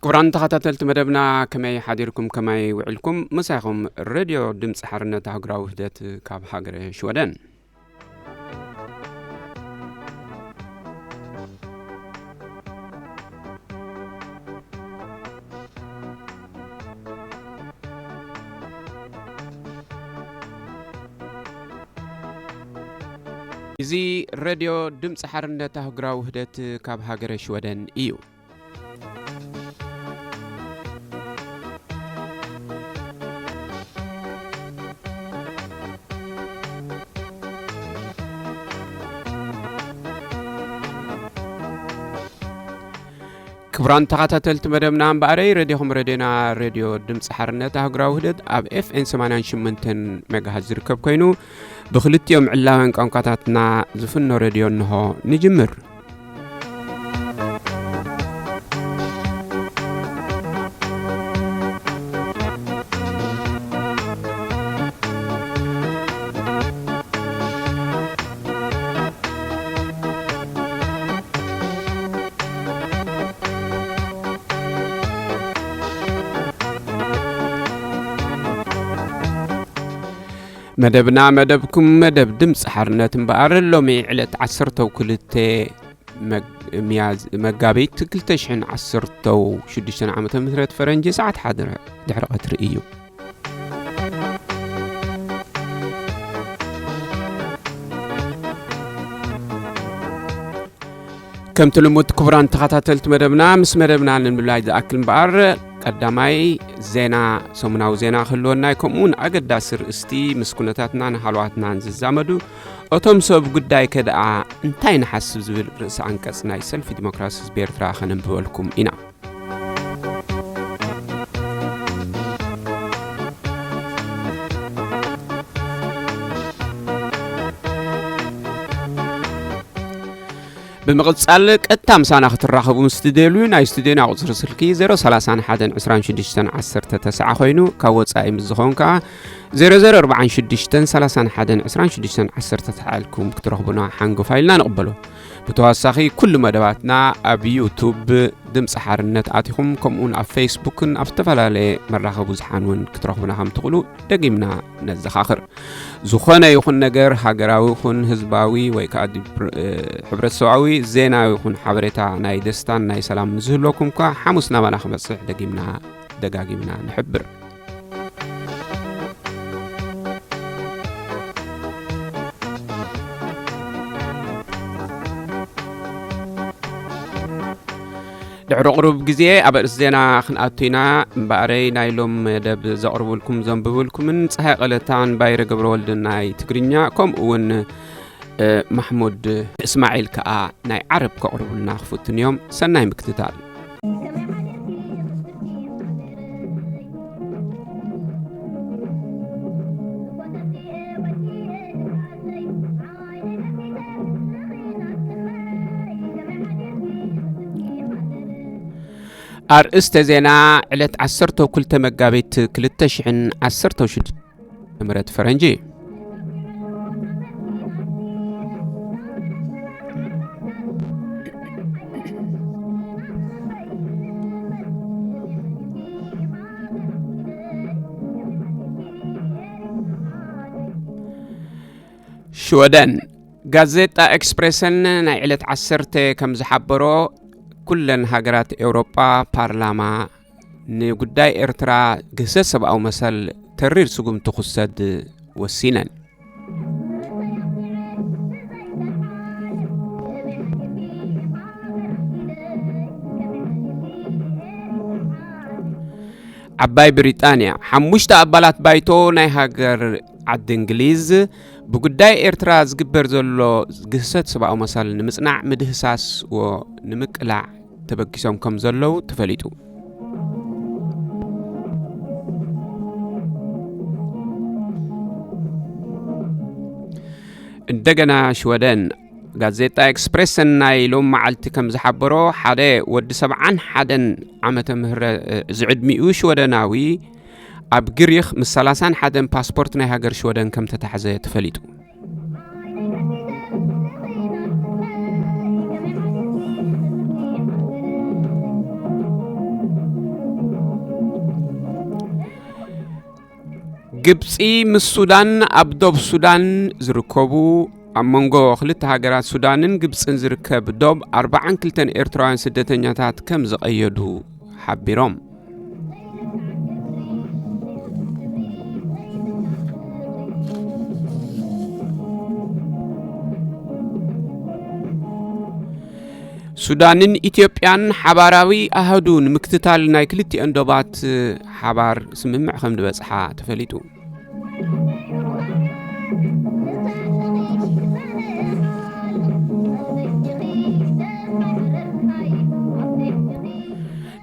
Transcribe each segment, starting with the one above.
ክቡራን ተኸታተልቲ መደብና፣ ከመይ ሓዲርኩም፣ ከመይ ውዕልኩም? ምሳኹም ሬድዮ ድምፂ ሓርነት ኣህጉራዊ ውህደት ካብ ሃገረ ሽወደን። እዚ ሬድዮ ድምፂ ሓርነት ኣህጉራዊ ውህደት ካብ ሃገረ ሽወደን እዩ። ክቡራን ተኸታተልቲ መደብና፣ እምበኣረይ ሬድዮኹም ሬድዮና ሬድዮ ድምፂ ሓርነት ኣህጉራዊ ውህደት ኣብ ኤፍኤን ሰማንያን ሽሞንተን ሜጋሃት ዝርከብ ኮይኑ፣ ብክልቲኦም ዕላውያን ቋንቋታትና ዝፍኖ ሬድዮ እንሆ ንጅምር። መደብና መደብኩም መደብ ድምፂ ሓርነት እምበኣር፣ ሎሚ ዕለት ዓሰርተው ክልተ መግ-፣ ሚያዝ-፣ መጋቢት ክልተ ሽሕን ዓሰርተው ሽዱሽተን ዓመተ ምህረት ፈረንጂ ሰዓት ሓደ ድሕሪ ቀትሪ እዩ። ከምቲ ልሙድ ክቡራን ተኸታተልቲ መደብና፣ ምስ መደብና ንምልላይ ዝኣክል እምበኣር፣ ቀዳማይ ዜና፣ ሰሙናዊ ዜና ክህልወና እዩ። ከምኡ እውን ኣገዳሲ ርእስቲ ምስ ኩነታትናን ሃለዋትናን ዝዛመዱ፣ እቶም ሰብ ጉዳይ ከ ደኣ እንታይ ንሓስብ ዝብል ርእሲ ኣንቀጽ ናይ ሰልፊ ዲሞክራሲ ህዝቢ ኤርትራ ከነንብበልኩም ኢና። ብምቕጻል ቀጥታ ምሳና ክትራኸቡ ምስ ትደልዩ፣ ናይ ስቱድዮና ቁጽሪ ስልኪ ዜሮ ሰላሳን ሓደን ዕስራን ሽዱሽተን ዓሰርተ ተስዓ ኮይኑ፣ ካብ ወጻኢ ምስ ዝኾን ከኣ ዜሮ ዜሮ ኣርባዓን ሽዱሽተን ሰላሳን ሓደን ዕስራን ሽዱሽተን ዓሰርተ ተሓልኩም ክትረኽቡና ሓንጎፋይ ኢልና ንቕበሎ። ብተወሳኺ ኩሉ መደባትና ኣብ ዩቱብ ድምፂ ሓርነት ኣቲኹም፣ ከምኡውን ኣብ ፌስቡክን ኣብ ዝተፈላለየ መራኸቢ ብዙሓን እውን ክትረኽቡና ከም ትኽእሉ ደጊምና ነዘኻኽር። ዝኾነ ይኹን ነገር ሃገራዊ ይኹን ህዝባዊ ወይ ከዓ ዲፕ-፣ እ፣ ሕብረተሰባዊ ዜና ይኹን ሓበሬታ ናይ ደስታን ናይ ሰላም ምስ ዝህልወኩም እኳ ሓሙስ ናባና ክመጽእ ደጊምና ደጋጊምና ንሕብር። ድሕሪ ቁሩብ ግዜ ኣብ ኣርእስቲ ዜና ክንኣቱ ኢና። እምበኣረይ ናይ ሎም መደብ ዘቕርቡልኩም ዘንብቡልኩምን ፀሃይ ቀለታን ባይረ ገብረወልድን ናይ ትግርኛ፣ ከምኡ እውን፣ እ፣ ማሕሙድ እስማዒል ከኣ ናይ ዓረብ ከቕርቡልና ክፍትኑ እዮም። ሰናይ ምክትታል። ኣርእስተ ዜና፣ ዕለት ዓሰርተ ክልተ መጋቢት ክልተ ሽሕን ዓሰርተ ሽዱሽተ ምረት ፈረንጂ። ሽወደን። ጋዜጣ ኤክስፕሬሰን ናይ ዕለት ዓሰርተ ከም ዝሓበሮ፣ ኩለን ሃገራት ኤውሮጳ ፓርላማ ንጉዳይ ኤርትራ ግህሰት ሰብኣዊ መሰል ተሪር ስጉምቲ ክውሰድ ወሲነን። ዓባይ ብሪጣንያ፣ ሓሙሽተ ኣባላት ባይቶ ናይ ሃገር ዓዲ እንግሊዝ፣ ብጉዳይ ኤርትራ ዝግበር ዘሎ ግህሰት ሰብኣዊ መሰል ንምጽናዕ፣ ምድህሳስ ወ-፣ ንምቅላዕ ተበጊሶም ከም ዘለዉ ተፈሊጡ። እንደገና ሽወደን፣ ጋዜጣ ኤክስፕሬሰን ናይ ሎም መዓልቲ ከም ዝሓበሮ፣ ሓደ ወዲ ሰብዓን ሓደን ዓመተ ምህረ-፣ ዝዕድሚኡ ሽወደናዊ ኣብ ግሪኽ ምስ ሰላሳን ሓደን ፓስፖርት ናይ ሃገር ሽወደን ከም ተታሕዘ ተፈሊጡ። ግብጺ ምስ ሱዳን ኣብ ዶብ ሱዳን ዝርከቡ፣ ኣብ መንጎ ክልተ ሃገራት ሱዳንን ግብጽን ዝርከብ ዶብ ኣርባዓን ክልተን ኤርትራውያን ስደተኛታት ከም ዝቐየዱ ሓቢሮም። ሱዳንን ኢትዮጵያን ሓባራዊ ኣሃዱ ንምክትታል ናይ ክልቲኦን ዶባት ሓባር ስምምዕ ከም ዝበጽሓ ተፈሊጡ።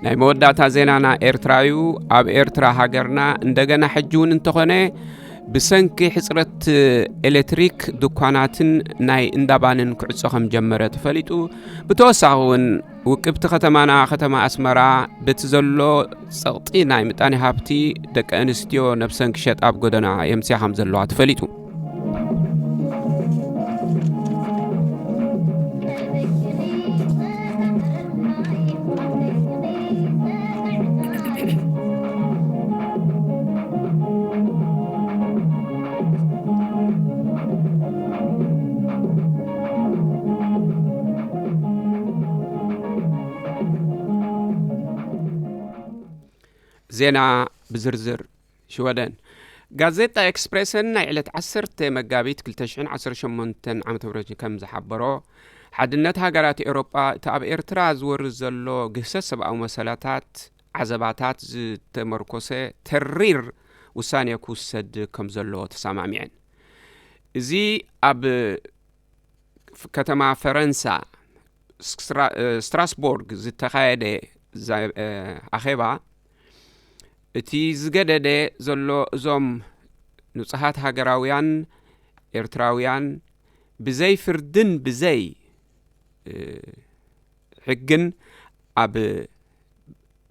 ናይ መወዳእታ ዜናና ኤርትራዩ። ኣብ ኤርትራ ሃገርና እንደገና ሕጂ እውን እንተኾነ ብሰንኪ ሕጽረት ኤሌክትሪክ ድኳናትን ናይ እንዳባንን ክዕጾ ከም ጀመረ ተፈሊጡ። ብተወሳኺ እውን ውቅብቲ ከተማና ከተማ ኣስመራ በቲ ዘሎ ጸቕጢ ናይ ምጣኔ ሃብቲ ደቂ ኣንስትዮ ነብሰን ክሸጣ ኣብ ጎደና የምስያ ከም ዘለዋ ተፈሊጡ። ዜና ብዝርዝር። ሽወደን። ጋዜጣ ኤክስፕሬሰን ናይ ዕለት ዓሰርተ መጋቢት ክልተ ሽሕን ዓሰርተ ሸሞንተን ዓመተ ምህረት ከም ዝሓበሮ፣ ሓድነት ሃገራት ኤውሮጳ እቲ ኣብ ኤርትራ ዝወርድ ዘሎ ግህሰት ሰብኣዊ መሰላታት ዓዘባታት ዝተመርኮሰ ተሪር ውሳኔ ክውሰድ ከም ዘለዎ ተሰማሚዐን። እዚ ኣብ ከተማ ፈረንሳ ስትራ-፣ እ፣ ስትራስቦርግ ዝተኻየደ ዛ-፣ እ፣ ኣኼባ፣ እቲ ዝገደደ ዘሎ እዞም ንጹሃት ሃገራውያን ኤርትራውያን ብዘይ ፍርድን ብዘይ፣ እ፣ ሕግን ኣብ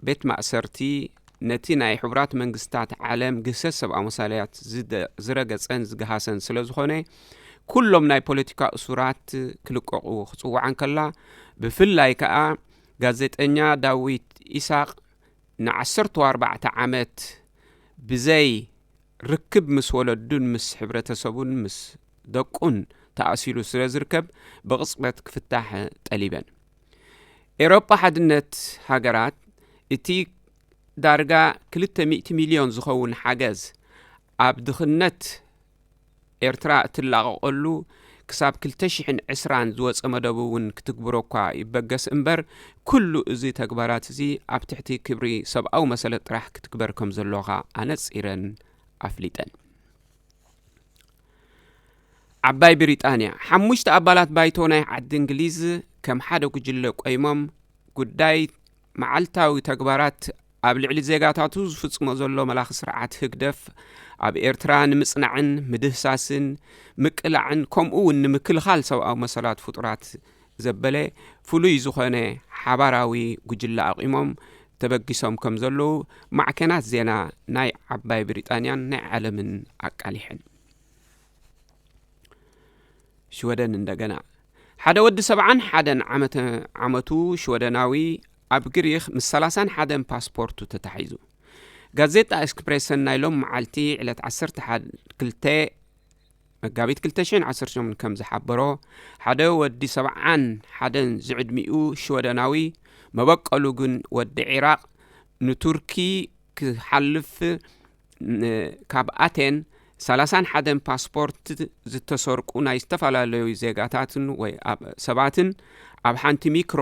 ቤት ማእሰርቲ ነቲ ናይ ሕቡራት መንግስታት ዓለም ግህሰት ሰብኣዊ መሰላት ዝደ-፣ ዝረገጸን ዝገሃሰን ስለ ዝኾነ፣ ኩሎም ናይ ፖለቲካ እሱራት ክልቀቑ ክጽውዓ እንከላ፣ ብፍላይ ከኣ ጋዜጠኛ ዳዊት ኢሳቕ ንዓሰርተ ኣርባዕተ ዓመት ብዘይ ርክብ ምስ ወለዱን ምስ ሕብረተሰቡን ምስ ደቁን ተኣሲሩ ስለ ዝርከብ፣ ብቕጽበት ክፍታሕ ጠሊበን። ኤውሮጳ ሓድነት ሃገራት እቲ ዳርጋ ክልተ ሚእቲ ሚልዮን ዝኸውን ሓገዝ ኣብ ድኽነት ኤርትራ እትላቐቐሉ ክሳብ ክልተ ሽሕን ዕስራን ዝወጸ መደቡ እውን ክትግብሮ እኳ ይበገስ እምበር፣ ኩሉ እዚ ተግባራት እዚ ኣብ ትሕቲ ክብሪ ሰብኣዊ መሰለት ጥራሕ ክትግበር ከም ዘለዋ ኣነጺረን ኣፍሊጠን። ዓባይ ብሪጣንያ፣ ሓሙሽተ ኣባላት ባይቶ ናይ ዓዲ እንግሊዝ ከም ሓደ ጉጅለ ቆይሞም ጉዳይ መዓልታዊ ተግባራት ኣብ ልዕሊ ዜጋታቱ ዝፍጽሞ ዘሎ መላኺ ስርዓት ህግደፍ ኣብ ኤርትራ ንምጽናዕን ምድህሳስን ምቅላዕን ከምኡ እውን ንምክልኻል ሰብኣዊ መሰላት ፍጡራት ዘበለ ፍሉይ ዝኾነ ሓባራዊ ጉጅለ ኣቂሞም ተበጊሶም ከም ዘለዉ ማዕከናት ዜና ናይ ዓባይ ብሪጣንያን ናይ ዓለምን ኣቃሊሐን። ሽወደን እንደገና። ሓደ ወዲ ሰብዓን ሓደን ዓመተ-፣ ዓመቱ ሽወደናዊ ኣብ ግሪኽ ምስ ሰላሳን ሓደን ፓስፖርቱ ተታሒዙ። ጋዜጣ ኤክስፕሬሰን ናይ ሎም መዓልቲ ዕለት ዓሰርተ ሓደ፣ ክልተ መጋቢት ክልተ ሽሕን ዓሰርተ ሸሞንተን ከም ዝሓበሮ፣ ሓደ ወዲ ሰብዓን ሓደን ዝዕድሚኡ ሽወደናዊ፣ መበቀሉ ግን ወዲ ዒራቕ፣ ንቱርኪ ክሓልፍ ን-፣ ካብ ኣቴን ሰላሳን ሓደን ፓስፖርት ዝተሰርቁ ናይ ዝተፈላለዩ ዜጋታትን ወይ ኣብ ሰባትን ኣብ ሓንቲ ሚክሮ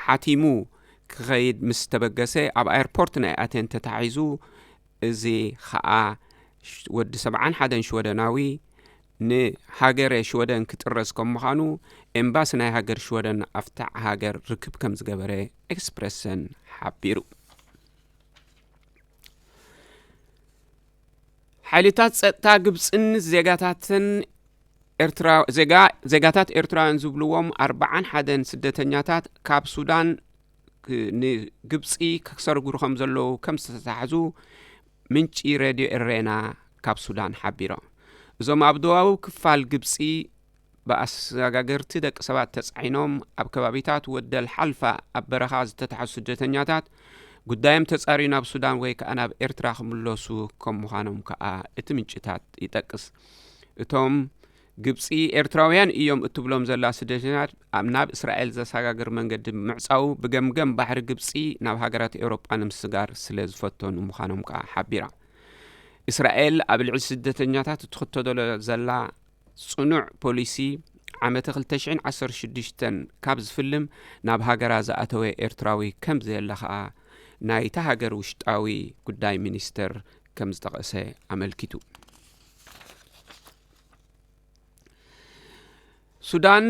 ሓቲሙ ክኸይድ ምስ ተበገሰ፣ ኣብ ኣየርፖርት ናይ ኣቴን ተታሒዙ። እዚ ኸኣ ሽ-፣ ወዲ ሰብዓን ሓደን ሽወደናዊ ንሃገረ ሽወደን ክጥረዝ ከም ምዃኑ ኤምባሲ ናይ ሃገር ሽወደን ኣብታ ሃገር ርክብ ከም ዝገበረ ኤክስፕረሰን ሓቢሩ። ሓይልታት ጸጥታ ግብጽን ዜጋታትን ኤርትራ-፣ ዜጋ-፣ ዜጋታት ኤርትራውያን ዝብልዎም ኣርባዓን ሓደን ስደተኛታት ካብ ሱዳን ክ-፣ ንግብጺ ክሰርጉሩ ከም ዘለዉ ከም ዝተታሕዙ ምንጪ ሬድዮ ኤሬና ካብ ሱዳን ሓቢሮም። እዞም ኣብ ደቡባዊ ክፋል ግብጺ ብኣሰጋገርቲ ደቂ ሰባት ተጻዒኖም ኣብ ከባቢታት ወደል ሓልፋ ኣብ በረኻ ዝተታሕዙ ስደተኛታት ጉዳዮም ተጻርዩ ናብ ሱዳን ወይ ከኣ ናብ ኤርትራ ክምለሱ ከም ምዃኖም ከኣ እቲ ምንጭታት ይጠቅስ። እቶም ግብጺ ኤርትራውያን እዮም እትብሎም ዘላ ስደተኛታት ኣብ ናብ እስራኤል ዘሰጋግር መንገዲ ብምዕጻው ብገምገም ባሕሪ ግብጺ ናብ ሃገራት ኤውሮጳ ንምስጋር ስለ ዝፈተኑ ምዃኖም ከኣ ሓቢራ። እስራኤል ኣብ ልዕሊ ስደተኛታት እትኽተሎ ዘላ ጽኑዕ ፖሊሲ ዓመተ ክልተ ሽሕን ዓሰርተ ሽዱሽተን ካብ ዝፍልም ናብ ሃገራ ዝኣተወ ኤርትራዊ ከም ዘየለ ከኣ ናይታ ሃገር ውሽጣዊ ጉዳይ ሚኒስተር ከም ዝጠቐሰ ኣመልኪቱ። ሱዳን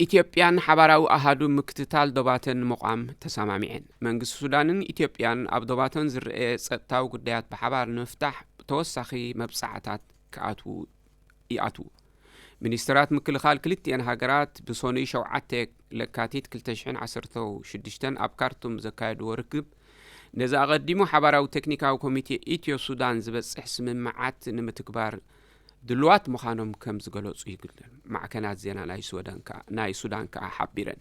ኢትዮጵያን ሓባራዊ ኣሃዱ ምክትታል ዶባተን ምቋም ተሰማሚዐን። መንግስቲ ሱዳንን ኢትዮጵያን ኣብ ዶባተን ዝረኤ ጸጥታዊ ጉዳያት ብሓባር ንምፍታሕ ተወሳኺ መብጻዕታት ክኣትዉ ይኣትዉ። ሚኒስትራት ምክልኻል ክልቲኤን ሃገራት ብሰኑይ ሸውዓተ ለካቲት ክልተ ሽሕን ዓሰርተ ሽዱሽተን ኣብ ካርቱም ዘካየድዎ ርክብ ነዚ ኣቐዲሙ ሓባራዊ ቴክኒካዊ ኮሚቴ ኢትዮ ሱዳን ዝበጽሕ ስምምዓት ንምትግባር ድልዋት ምዃኖም ከም ዝገለጹ ይግለል። ማዕከናት ዜና ናይ ሱዳን ከኣ ናይ ሱዳን ከኣ ሓቢረን።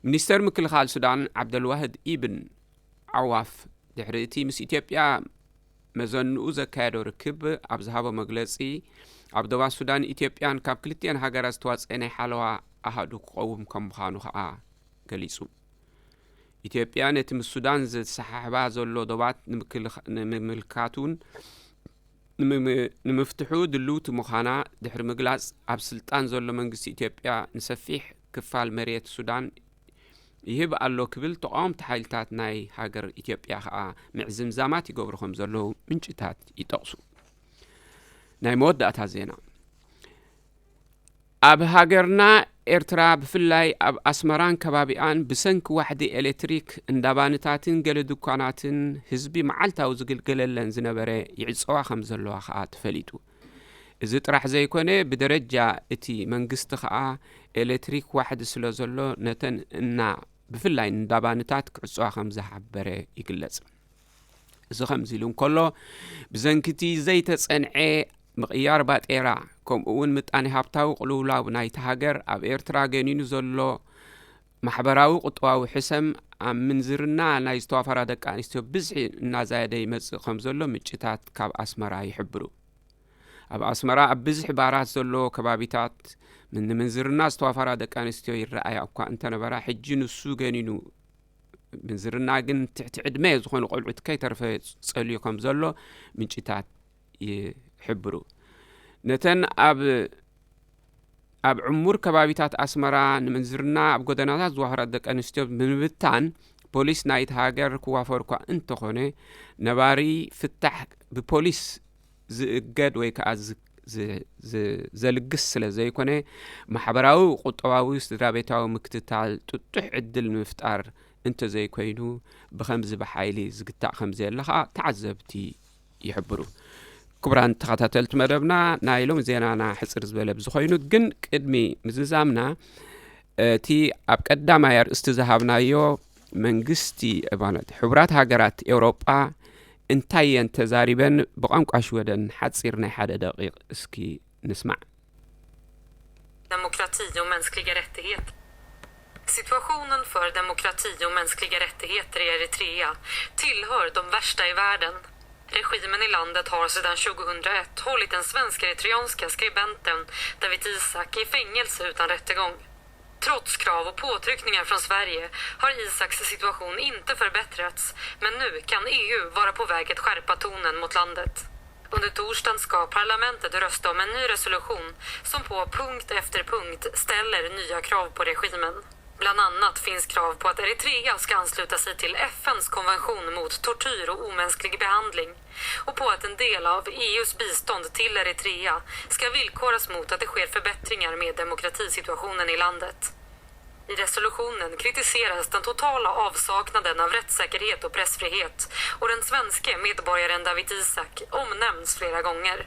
ሚኒስተር ምክልኻል ሱዳን ዓብደልዋህድ ኢብን ዓዋፍ ድሕሪ እቲ ምስ ኢትዮጵያ መዘንኡ ዘካየዶ ርክብ ኣብ ዝሃቦ መግለጺ ኣብ ዶባት ሱዳን ኢትዮጵያን ካብ ክልቲኤን ሃገራት ዝተዋጸአ ናይ ሓለዋ ኣሃዱ ክቐውም ከም ምዃኑ ከኣ ገሊጹ። ኢትዮጵያ ነቲ ምስ ሱዳን ዘተሓሕባ ዘሎ ዶባት ንምክልኻ- ንምምልካቱን ንምም- ንምፍትሑ ድልውቲ ምዃና ድሕሪ ምግላጽ ኣብ ስልጣን ዘሎ መንግስቲ ኢትዮጵያ ንሰፊሕ ክፋል መሬት ሱዳን ይህብ ኣሎ ክብል ተቓወምቲ ሓይልታት ናይ ሃገር ኢትዮጵያ ከኣ ምዕዝምዛማት ይገብሩ ከም ዘለዉ ምንጭታት ይጠቕሱ። ናይ መወዳእታ ዜና። ኣብ ሃገርና ኤርትራ ብፍላይ ኣብ ኣስመራን ከባቢኣን ብሰንኪ ዋሕዲ ኤሌክትሪክ እንዳባንታትን ገለ ድኳናትን ህዝቢ መዓልታዊ ዝግልገለለን ዝነበረ ይዕጸዋ ከም ዘለዋ ከኣ ተፈሊጡ። እዚ ጥራሕ ዘይኮነ ብደረጃ እቲ መንግስቲ ከኣ ኤሌክትሪክ ዋሕዲ ስለ ዘሎ ነተን እና ብፍላይ እንዳባንታት ክዕጸዋ ከም ዝሓበረ ይግለጽ። እዚ ከምዚ ኢሉ እንከሎ ብዘንኪቲ ዘይተጸንዐ ምቕያር ባጤራ ከምኡ እውን ምጣኔ ሃብታዊ ቅልውላው ናይቲ ሃገር ኣብ ኤርትራ ገኒኑ ዘሎ ማሕበራዊ ቁጠባዊ ሕሰም ኣብ ምንዝርና ናይ ዝተዋፈራ ደቂ ኣንስትዮ ብዝሒ እናዛየደ ይመጽእ ከም ዘሎ ምንጭታት ካብ ኣስመራ ይሕብሩ። ኣብ ኣስመራ ኣብ ብዝሒ ባራት ዘለዎ ከባቢታት ንምንዝርና ዝተዋፈራ ደቂ ኣንስትዮ ይረኣያ እኳ እንተነበራ ሕጂ ንሱ ገኒኑ ምንዝርና ግን ትሕቲ ዕድመ ዝኾኑ ቆልዑት ከይተርፈ ጸልዩ ከም ዘሎ ምንጭታት ይሕብሩ። ነተን ኣብ ኣብ ዕሙር ከባቢታት ኣስመራ ንምንዝርና ኣብ ጎደናታት ዝዋፈራ ደቂ ኣንስትዮ ብምብታን ፖሊስ ናይቲ ሃገር ክዋፈር እኳ እንተኾነ ነባሪ ፍታሕ ብፖሊስ ዝእገድ ወይ ከዓ ዝ- ዝ- ዝ- ዘልግስ ስለ ዘይኮነ ማሕበራዊ፣ ቁጠባዊ፣ ስድራ ቤታዊ ምክትታል ጥጡሕ ዕድል ንምፍጣር እንተዘይኮይኑ ብኸምዚ ብሓይሊ ዝግታእ ከም ዘየለ ከዓ ተዓዘብቲ ይሕብሩ። ክቡራን ተኸታተልቲ መደብና ናይ ሎም ዜናና ሕፅር ዝበለ ብዝኾይኑ ግን ቅድሚ ምዝዛምና እቲ ኣብ ቀዳማይ ኣርእስቲ ዝሃብናዮ መንግስቲ ማለት ሕቡራት ሃገራት ኤውሮጳ እንታይ እየን ተዛሪበን ብቋንቋ ሽወደን ሓፂር ናይ ሓደ ደቂቕ እስኪ ንስማዕ። Demokrati och mänskliga rättigheter. Situationen för demokrati och mänskliga rättigheter i Eritrea tillhör de värsta i världen. Regimen i landet har sedan tjugohundraett hållit den svensk-eritreanska skribenten Dawit Isaak i fängelse utan rättegång. Trots krav och påtryckningar från Sverige har Isaaks situation inte förbättrats, men nu kan E U vara på väg att skärpa tonen mot landet. Under torsdagen ska parlamentet rösta om en ny resolution som på punkt efter punkt ställer nya krav på regimen. Bland annat finns krav på att Eritrea ska ansluta sig till F N:s konvention mot tortyr och omänsklig behandling och på att en del av E U:s bistånd till Eritrea ska villkoras mot att det sker förbättringar med demokratisituationen i landet. I resolutionen kritiseras den totala avsaknaden av rättssäkerhet och pressfrihet och den svenske medborgaren Dawit Isaak omnämns flera gånger.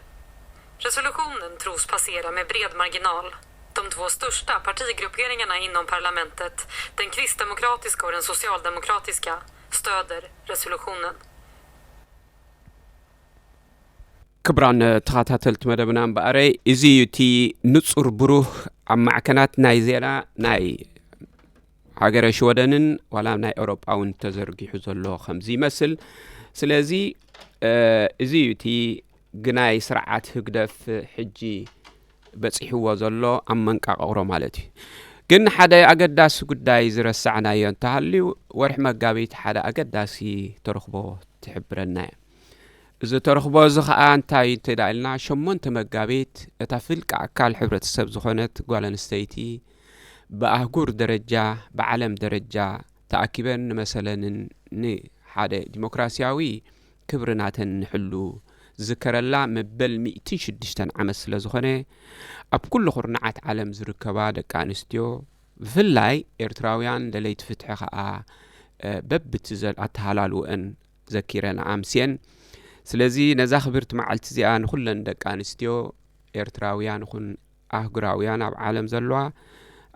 Resolutionen tros passera med bred marginal. De två största partigrupperingarna inom parlamentet, den kristdemokratiska och den socialdemokratiska, stöder resolutionen. ክቡራን ተኸታተልቲ መደብና እምበኣረይ እዚ እዩ እቲ ንጹር ብሩህ ኣብ ማዕከናት ናይ ዜና ናይ ሃገረ ሽወደንን ዋላ ናይ ኤውሮጳ እውን ተዘርጊሑ ዘሎ ከምዚ ይመስል። ስለዚ፣ እ፣ እዚ እዩ እቲ ግናይ ስርዓት ህግደፍ ሕጂ በጺሕዎ ዘሎ ኣብ መንቃቕቕሮ ማለት እዩ። ግን ሓደ ኣገዳሲ ጉዳይ ዝረሳዕናዮ እንተሃልዩ፣ ወርሒ መጋቢት ሓደ ኣገዳሲ ተረኽቦ ትሕብረና እያ። እዚ ተረኽቦ እዚ ኸኣ እንታይ እንተ ደኣ ኢልና፣ ሸሞንተ መጋቢት እታ ፍልቂ ኣካል ሕብረተሰብ ዝኾነት ጓል ኣንስተይቲ ብኣህጉር ደረጃ፣ ብዓለም ደረጃ ተኣኪበን ንመሰለንን ንሓደ ዲሞክራሲያዊ ክብርናተን ንሕሉ ዝዝከረላ መበል ሚእትን ሽዱሽተን ዓመት ስለ ዝኾነ፣ ኣብ ኩሉ ኩርናዓት ዓለም ዝርከባ ደቂ ኣንስትዮ፣ ብፍላይ ኤርትራውያን ደለይቲ ፍትሒ ኸኣ፣ እ፣ በብቲ ዘል-፣ ኣተሃላልወአን ዘኪረን ኣምስየን። ስለዚ ነዛ ክብርቲ መዓልቲ እዚኣ ንኹለን ደቂ ኣንስትዮ ኤርትራውያን ይኹን ኣህጉራውያን ኣብ ዓለም ዘለዋ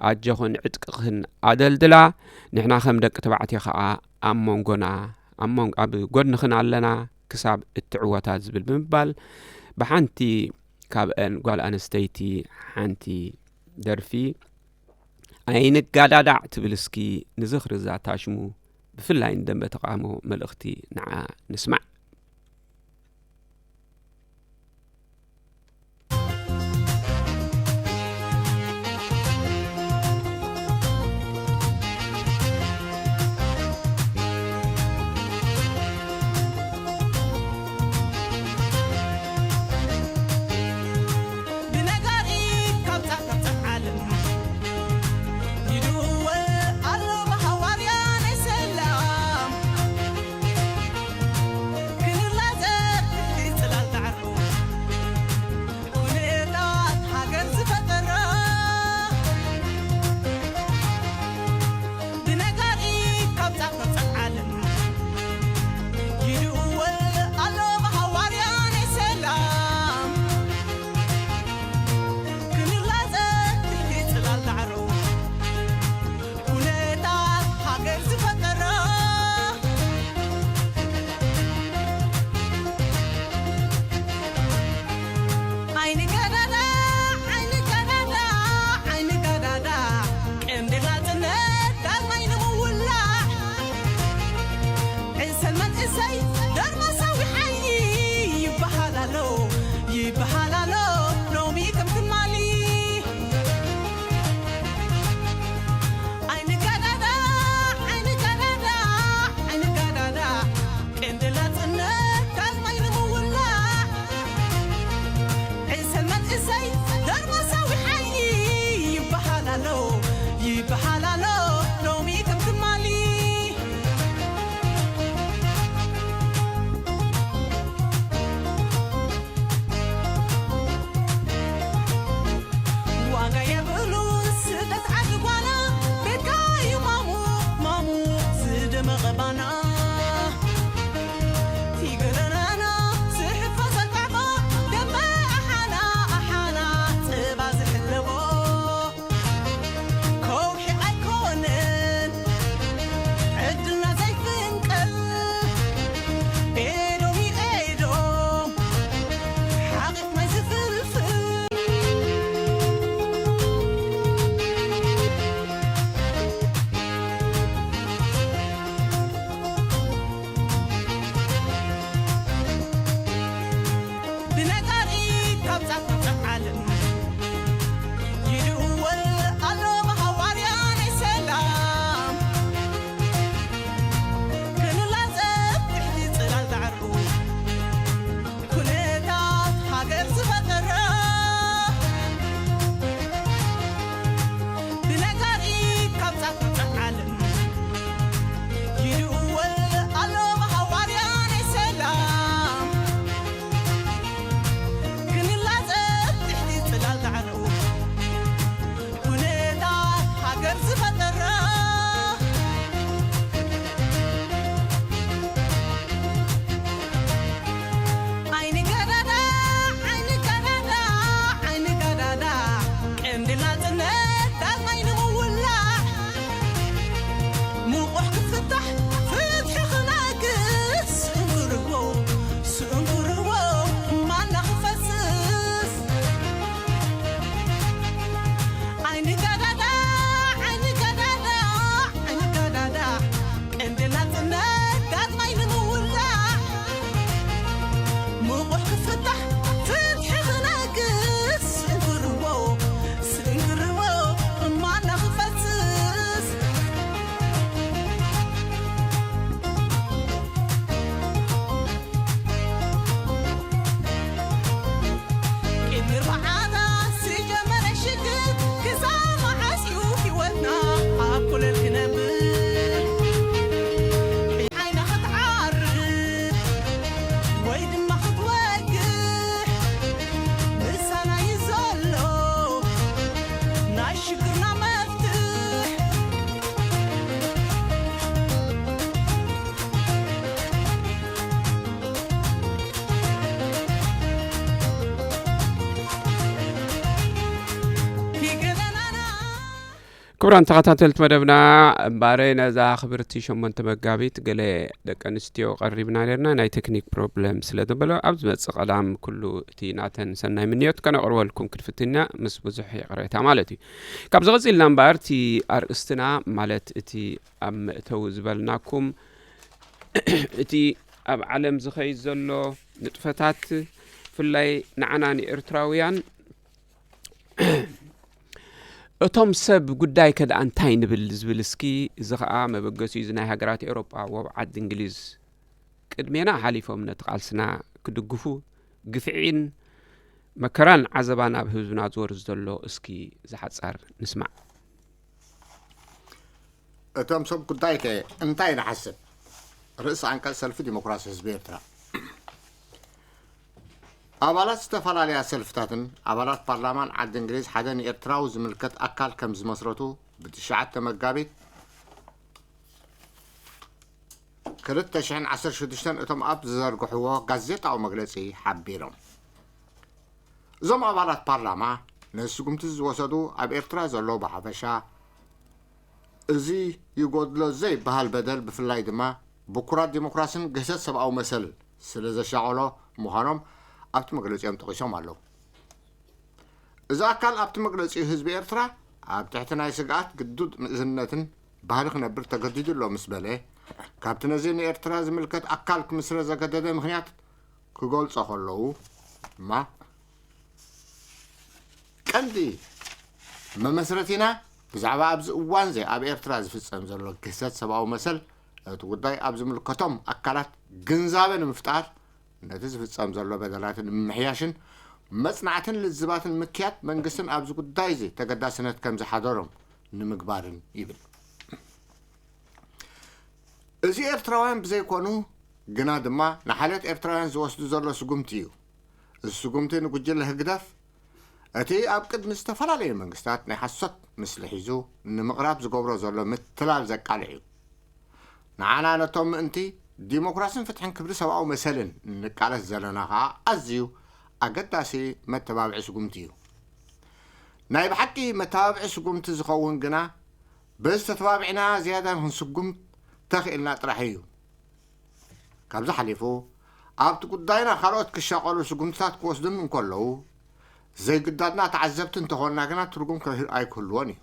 ኣጆኽን ዕጥቅኽን ኣደልድላ፣ ንሕና ከም ደቂ ተባዕትዮ ኸኣ ኣብ መንጎና፣ ኣብ መንጎ፣ ኣብ ጎንኽን ኣለና ክሳብ እትዕወታ ዝብል ብምባል ብሓንቲ ካብአን ጓል ኣንስተይቲ ሓንቲ ደርፊ ኣይንጋዳዳዕ ትብል እስኪ ንዝኽሪ እዛ ታሽሙ ብፍላይ ንደንበ ተቃውሞ መልእኽቲ ንዓ ንስማዕ። ብነጋሪት ካብ ጫፍ ናብ ጫፍ ዓለም ይድወ ኣሎ ብሃዋርያ ናይ ሰላም። ክንላዘብ ጽላል ዳዕሮ ኩነታት ሃገር ዝፈጠረ። ብነጋሪት ካብ ጫፍ ናብ ጫፍ ዓለም ይድወ ኣሎ ብሃዋርያ ናይ ሰላም። ክንላዘብ ጽላል ዳዕሮ ኩነታት ሃገር ዝፈጠረ። ዓይኒ ቀዳዳ፣ ዓይኒ ቀዳዳ፣ ዓይኒ ቀዳዳ፣ ቀንዲ ናጽነት ዳግማይ ንምውላዕ። ዕሰል መንእሰይ ደርመሳዊ ሓይሊ ይበሃል ኣሎ፣ ይበሃል ኣሎ ሎሚ ከም ትማሊ። ዓይኒ ቀዳዳ፣ ዓይኒ ቀዳዳ፣ ዓይኒ ቀዳዳ፣ ቀንዲ ናጽነት ዳግማይ ንምውላዕ። ዕሰል መንእሰይ ደርመሳዊ ሓይሊ ይበሃል ኣሎ፣ ይበሃል ኣሎ ሎሚ ከም ትማሊ። ክቡራን ተኸታተልቲ መደብና፣ እምበኣር ነዛ ክብርቲ ሸሞንተ መጋቢት ገለ ደቂ ኣንስትዮ ቀሪብና ነርና፣ ናይ ቴክኒክ ፕሮብለም ስለ ዘበሎ፣ ኣብ ዝመጽእ ቀዳም ኩሉ እቲ ናተን ሰናይ ምንዮት ከነቕርበልኩም ክንፍትን ኢና፣ ምስ ብዙሕ ይቕሬታ ማለት እዩ። ካብዚ ቀጺልና እምበኣር እቲ ኣርእስትና፣ ማለት እቲ ኣብ መእተዊ ዝበልናኩም፣ እቲ ኣብ ዓለም ዝኸይድ ዘሎ ንጥፈታት፣ ብፍላይ ንዓና ንኤርትራውያን፣ እቶም ሰብ ጉዳይ ከ ደኣ እንታይ ንብል ዝብል እስኪ፣ እዚ ኸኣ መበገሲኡ እዚ ናይ ሃገራት ኤውሮጳ ወብዓት እንግሊዝ ቅድሜና ሓሊፎም ነቲ ቃልስና ክድግፉ ግፍዒን መከራን ዓዘባን ኣብ ህዝብና ዝወርድ ዘሎ እስኪ ዝሓጻር ንስማዕ። እቶም ሰብ ጉዳይ ከ እንታይ ንሓስብ? ርእሲ ኣንቀጽ ሰልፊ ዲሞክራሲ ህዝቢ ኤርትራ። ኣባላት ዝተፈላለያ ሰልፍታትን ኣባላት ፓርላማን ዓዲ እንግሊዝ ሓደ ንኤርትራዊ ዝምልከት ኣካል ከም ዝመስረቱ ብትሽዓተ መጋቢት ክልተ ሽሕን ዓሰርተ ሽዱሽተን እቶም ኣብ ዝዘርግሕዎ ጋዜጣዊ መግለጺ ሓቢሮም። እዞም ኣባላት ፓርላማ ነዚ ስጉምቲ ዝወሰዱ ኣብ ኤርትራ ዘለዉ ብሓፈሻ እዚ ይጎድሎ ዘይበሃል በደል ብፍላይ ድማ ብኩራት ዲሞክራስን ግህሰት ሰብኣዊ መሰል ስለ ዘሻቐሎ ምዃኖም ኣብቲ መግለጺኦም ጠቒሶም ኣለዉ። እዚ ኣካል ኣብቲ መግለጺኡ ህዝቢ ኤርትራ ኣብ ትሕቲ ናይ ስግኣት ግዱድ ምእዝነትን ባህሊ ክነብር ተገዲዱ ኣሎ ምስ በለ ካብቲ ነዚ ንኤርትራ ዝምልከት ኣካል ክምስረት ዘገደደ ምኽንያት ክገልጾ ከለዉ ድማ ቀንዲ መመስረቲና ብዛዕባ ኣብዚ እዋን እዚ ኣብ ኤርትራ ዝፍጸም ዘሎ ግህሰት ሰብኣዊ መሰል እቲ ጉዳይ ኣብ ዝምልከቶም ኣካላት ግንዛበ ንምፍጣር ነቲ ዝፍጸም ዘሎ በደላትን ንምምሕያሽን መጽናዕትን ልዝባትን ምክያድ መንግስትን ኣብዚ ጉዳይ እዚ ተገዳስነት ከም ዝሓደሮም ንምግባርን ይብል። እዚ ኤርትራውያን ብዘይኮኑ ግና ድማ ንሓልዮት ኤርትራውያን ዝወስዱ ዘሎ ስጉምቲ እዩ። እዚ ስጉምቲ ንጉጅለ ህግደፍ እቲ ኣብ ቅድሚ ዝተፈላለዩ መንግስታት ናይ ሓሶት ምስሊ ሒዙ ንምቕራብ ዝገብሮ ዘሎ ምትላል ዘቃልዕ እዩ። ንዓና ነቶም ምእንቲ ዲሞክራስን ፍትሕን ክብሪ ሰብኣዊ መሰልን ንቃለስ ዘለና ኸኣ ኣዝዩ ኣገዳሲ መተባብዒ ስጉምቲ እዩ። ናይ ብሓቂ መተባብዒ ስጉምቲ ዝኸውን ግና በዚ ተተባቢዕና ዝያዳ ክንስጉም ተኽኢልና ጥራሕ እዩ። ካብዚ ሓሊፉ ኣብቲ ጉዳይና ካልኦት ክሻቐሉ ስጉምትታት ክወስዱን እንከለዉ ዘይግዳድና ተዓዘብቲ እንተኾንና ግና ትርጉም ኣይክህልዎን እዩ።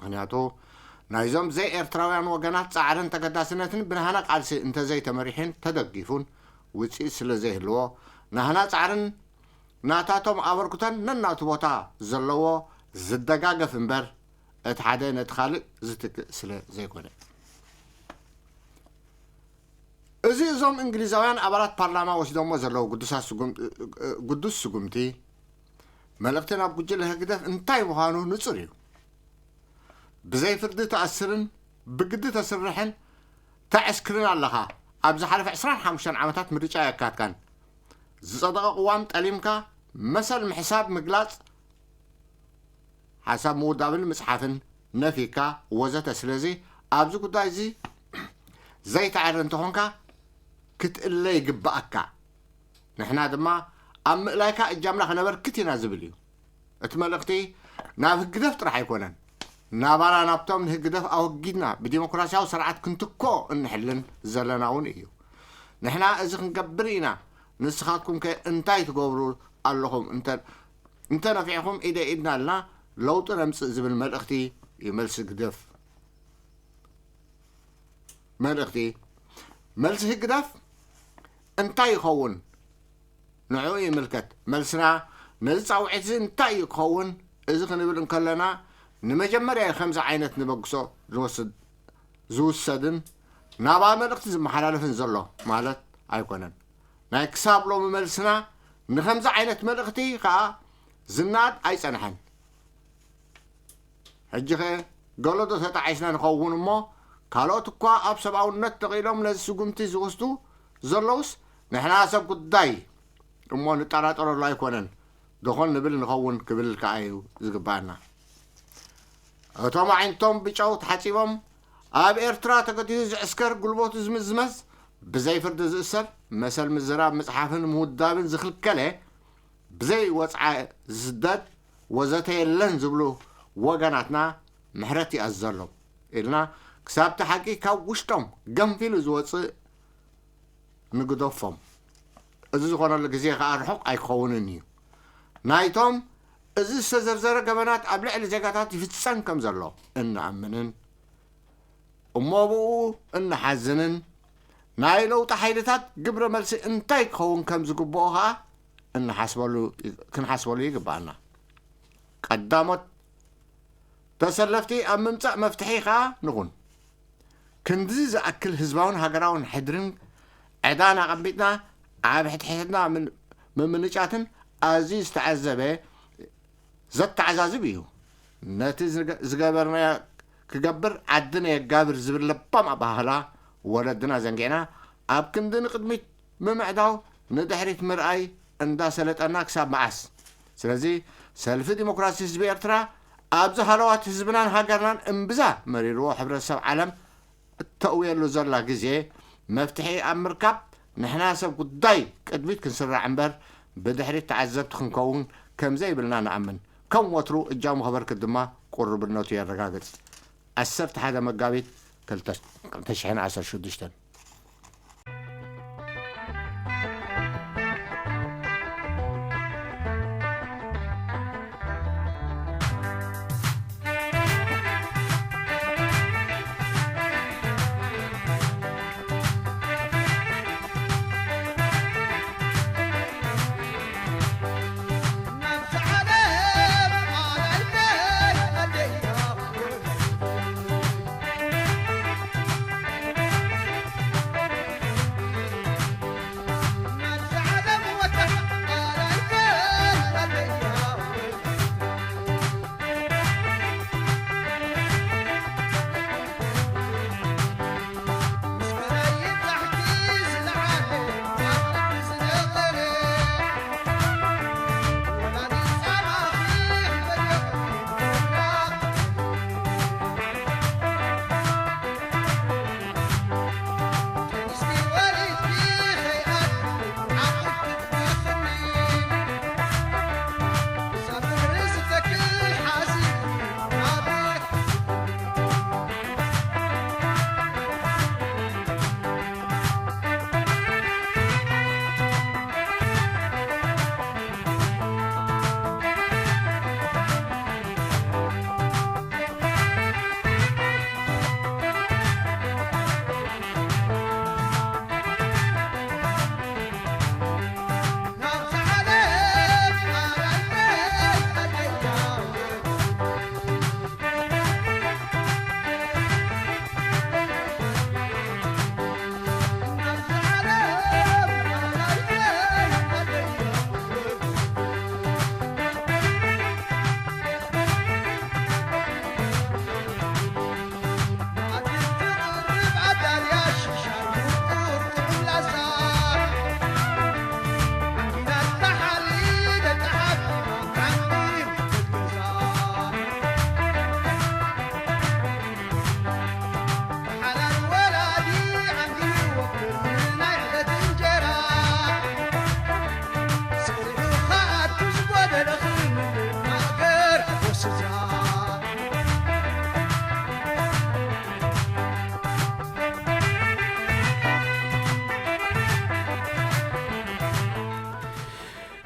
ምኽንያቱ ናይዞም ዘይኤርትራውያን ወገናት ጻዕርን ተገዳስነትን ብናህና ቃልሲ እንተዘይተመሪሕን ተደጊፉን ውጽኢት ስለ ዘይህልዎ ናህና ጻዕርን ናታቶም ኣበርክቶን ነናቱ ቦታ ዘለዎ ዝደጋገፍ እምበር እቲ ሓደ ነቲ ካልእ ዝትክእ ስለ ዘይኮነ። እዚ እዞም እንግሊዛውያን ኣባላት ፓርላማ ወሲዶሞ ዘለዉ ግዱሳት ስጉም- ግዱስ ስጉምቲ መልእኽቲ ናብ ጉጅለ ህግደፍ እንታይ ምዃኑ ንጹር እዩ። ብዘይ ፍርዲ ትኣስርን ብግዲ ተስርሕን ተዕስክርን ኣለኻ። ኣብ ዝሓለፈ ዕስራን ሓሙሽተን ዓመታት ምርጫ ኣየካትካን። ዝጸደቐ ቅዋም ጠሊምካ መሰል ምሕሳብ ምግላጽ ሓሳብ ምውዳብን ምጽሓፍን ነፊካ ወዘተ ስለዚ ኣብዚ ጉዳይ እዚ ዘይትዓሪ እንተኾንካ ክትእለ ይግብኣካ። ንሕና ድማ ኣብ ምእላይካ እጃምና ከነበርክት ኢና ዝብል እዩ። እቲ መልእኽቲ ናብ ህግደፍ ጥራሕ ኣይኮነን፣ ናባና ናብቶም ንህግደፍ ኣወጊድና ብዲሞክራሲያዊ ስርዓት ክንትክኦ እንሕልን ዘለና እውን እዩ። ንሕና እዚ ክንገብር ኢና፣ ንስኻትኩም ከ እንታይ ትገብሩ ኣለኹም? እንተ እንተነፊዕኹም ኢደ ኢድና ኣልና ለውጢ ነምፅእ ዝብል መልእኽቲ እዩ መልሲ ህግደፍ። መልእኽቲ መልሲ ህግደፍ እንታይ ይኸውን? ንዕኡ ይምልከት። መልስና ነዚ ፃውዒት እዚ እንታይ እዩ ክኸውን? እዚ ክንብል እንከለና ንመጀመርያ ከምዚ ዓይነት ንበግሶ ዝወስድ ዝውሰድን ናባ መልእኽቲ ዝመሓላለፍን ዘሎ ማለት ኣይኮነን። ናይ ክሳብ ሎሚ መልስና ንኸምዚ ዓይነት መልእኽቲ ከዓ ዝናድ ኣይጸንሐን። ሕጂ ኸ ገሎ ዶ ተጣዒስና ንኸውን እሞ ካልኦት እኳ ኣብ ሰብኣውነት ተቕኢሎም ነዚ ስጉምቲ ዝወስዱ ዘለውስ ንሕና ሰብ ጉዳይ እሞ ንጠራጠረሉ ኣይኮነን ዶኾን ንብል ንኸውን ክብል ከኣ እዩ ዝግባኣና። እቶም ኣዒንቶም ብጨው ተሓጺቦም ኣብ ኤርትራ ተገዲዱ ዝዕስከር ጉልበቱ ዝምዝመዝ ብዘይ ፍርዲ ዝእሰር መሰል ምዝራብ ምጽሓፍን ምውዳብን ዝኽልከለ ብዘይ ወጽዓ ዝስደድ ወዘተ የለን ዝብሉ ወገናትና ምሕረት ይኣዘሎም ኢልና ክሳብቲ ሓቂ ካብ ውሽጦም ገንፊሉ ዝወፅእ ንግደፎም። እዚ ዝኾነሉ ግዜ ከዓ ርሑቕ ኣይክኸውንን እዩ። ናይቶም እዚ ዝተዘርዘረ ገበናት ኣብ ልዕሊ ዜጋታት ይፍጸም ከም ዘሎ እንኣምንን እሞ ብኡ እንሓዝንን ናይ ለውጢ ሓይልታት ግብረ መልሲ እንታይ ክኸውን ከም ዝግብኦ ከዓ እንሓስበሉ ክንሓስበሉ ይግባኣና። ቀዳሞት ተሰለፍቲ ኣብ ምምጻእ መፍትሒ ከዓ ንኹን። ክንድዚ ዝኣክል ህዝባውን ሃገራውን ሕድርን ዕዳን ኣቐሚጥና ኣብ ሕድሕድና ምን- ምምንጫትን ኣዝዩ ዝተዓዘበ ዘተዓዛዝብ እዩ። ነቲ ዝገ- ዝገበርናዮ ክገብር ዓድና የጋብር ዝብል ለባም ኣባህላ ወለድና ዘንጊዕና ኣብ ክንዲ ንቕድሚት ምምዕዳው ንድሕሪት ምርኣይ እንዳሰለጠና ክሳብ መዓስ? ስለዚ ሰልፊ ዲሞክራሲ ህዝቢ ኤርትራ ኣብዚ ሃለዋት ህዝብናን ሃገርናን እምብዛ መሪርዎ ሕብረተሰብ ዓለም እተእውየሉ ዘላ ግዜ መፍትሒ ኣብ ምርካብ ንሕና ሰብ ጉዳይ ቅድሚት ክንስራዕ እምበር ብድሕሪት ተዓዘብቲ ክንከውን ከምዘይብልና ንኣምን። ከም ወትሩ እጃሙ ከበርክት ድማ ቁርብነቱ የረጋግጽ። ዓሰርተ ሓደ መጋቢት ክልተ ሽሕን ዓሰርተ ሽዱሽተን።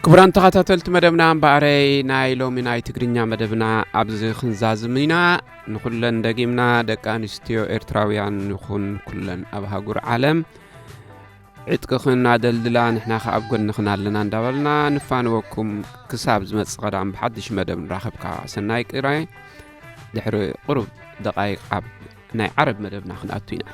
ክቡራን ተኸታተልቲ መደብና፣ እምበኣረይ ናይ ሎሚ ናይ ትግርኛ መደብና ኣብዚ ክንዛዝም ኢና። ንኹለን ደጊምና፣ ደቂ ኣንስትዮ ኤርትራውያን ይኹን ኩለን ኣብ ሃጉር ዓለም፣ ዕጥቅኽን ኣደልድላ፣ ንሕና ኸኣ ኣብ ጎንኽን ኣለና እንዳበልና ንፋንወኩም። ክሳብ ዝመጽእ ቀዳም ብሓድሽ መደብ ንራኸብካ። ሰናይ ቅራይ። ድሕሪ ቁሩብ ደቓይቕ ኣብ ናይ ዓረብ መደብና ክንኣቱ ኢና።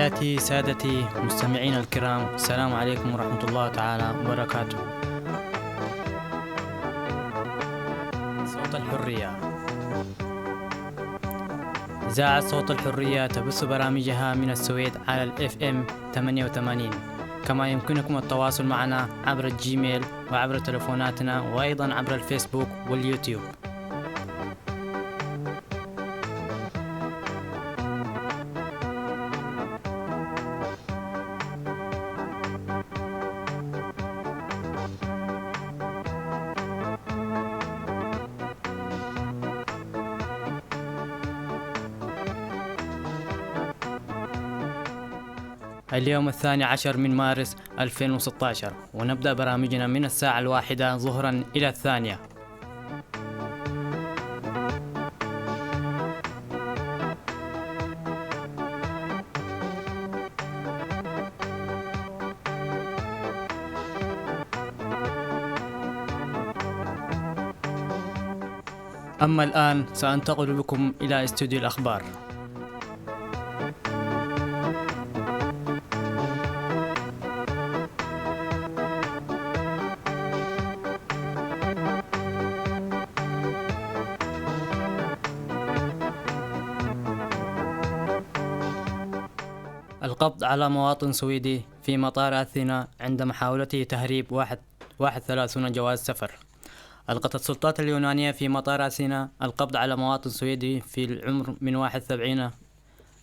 سيداتي سادتي مستمعينا الكرام، السلام عليكم ورحمة الله تعالى وبركاته. صوت الحرية. إذاعة صوت الحرية تبث برامجها من السويد على ال F M ثمانية وثمانين، كما يمكنكم التواصل معنا عبر الجيميل وعبر تلفوناتنا وأيضًا عبر الفيسبوك واليوتيوب. اليوم الثاني عشر من مارس ألفين وستاشر، ونبدأ برامجنا من الساعة الواحدة ظهرا إلى الثانية. أما الآن سأنتقل بكم إلى استوديو الأخبار. القبض على مواطن سويدي في مطار أثينا عند محاولته تهريب واحد، واحد ثلاثون جواز سفر. ألقت السلطات اليونانية في مطار أثينا القبض على مواطن سويدي في العمر من واحد وسبعين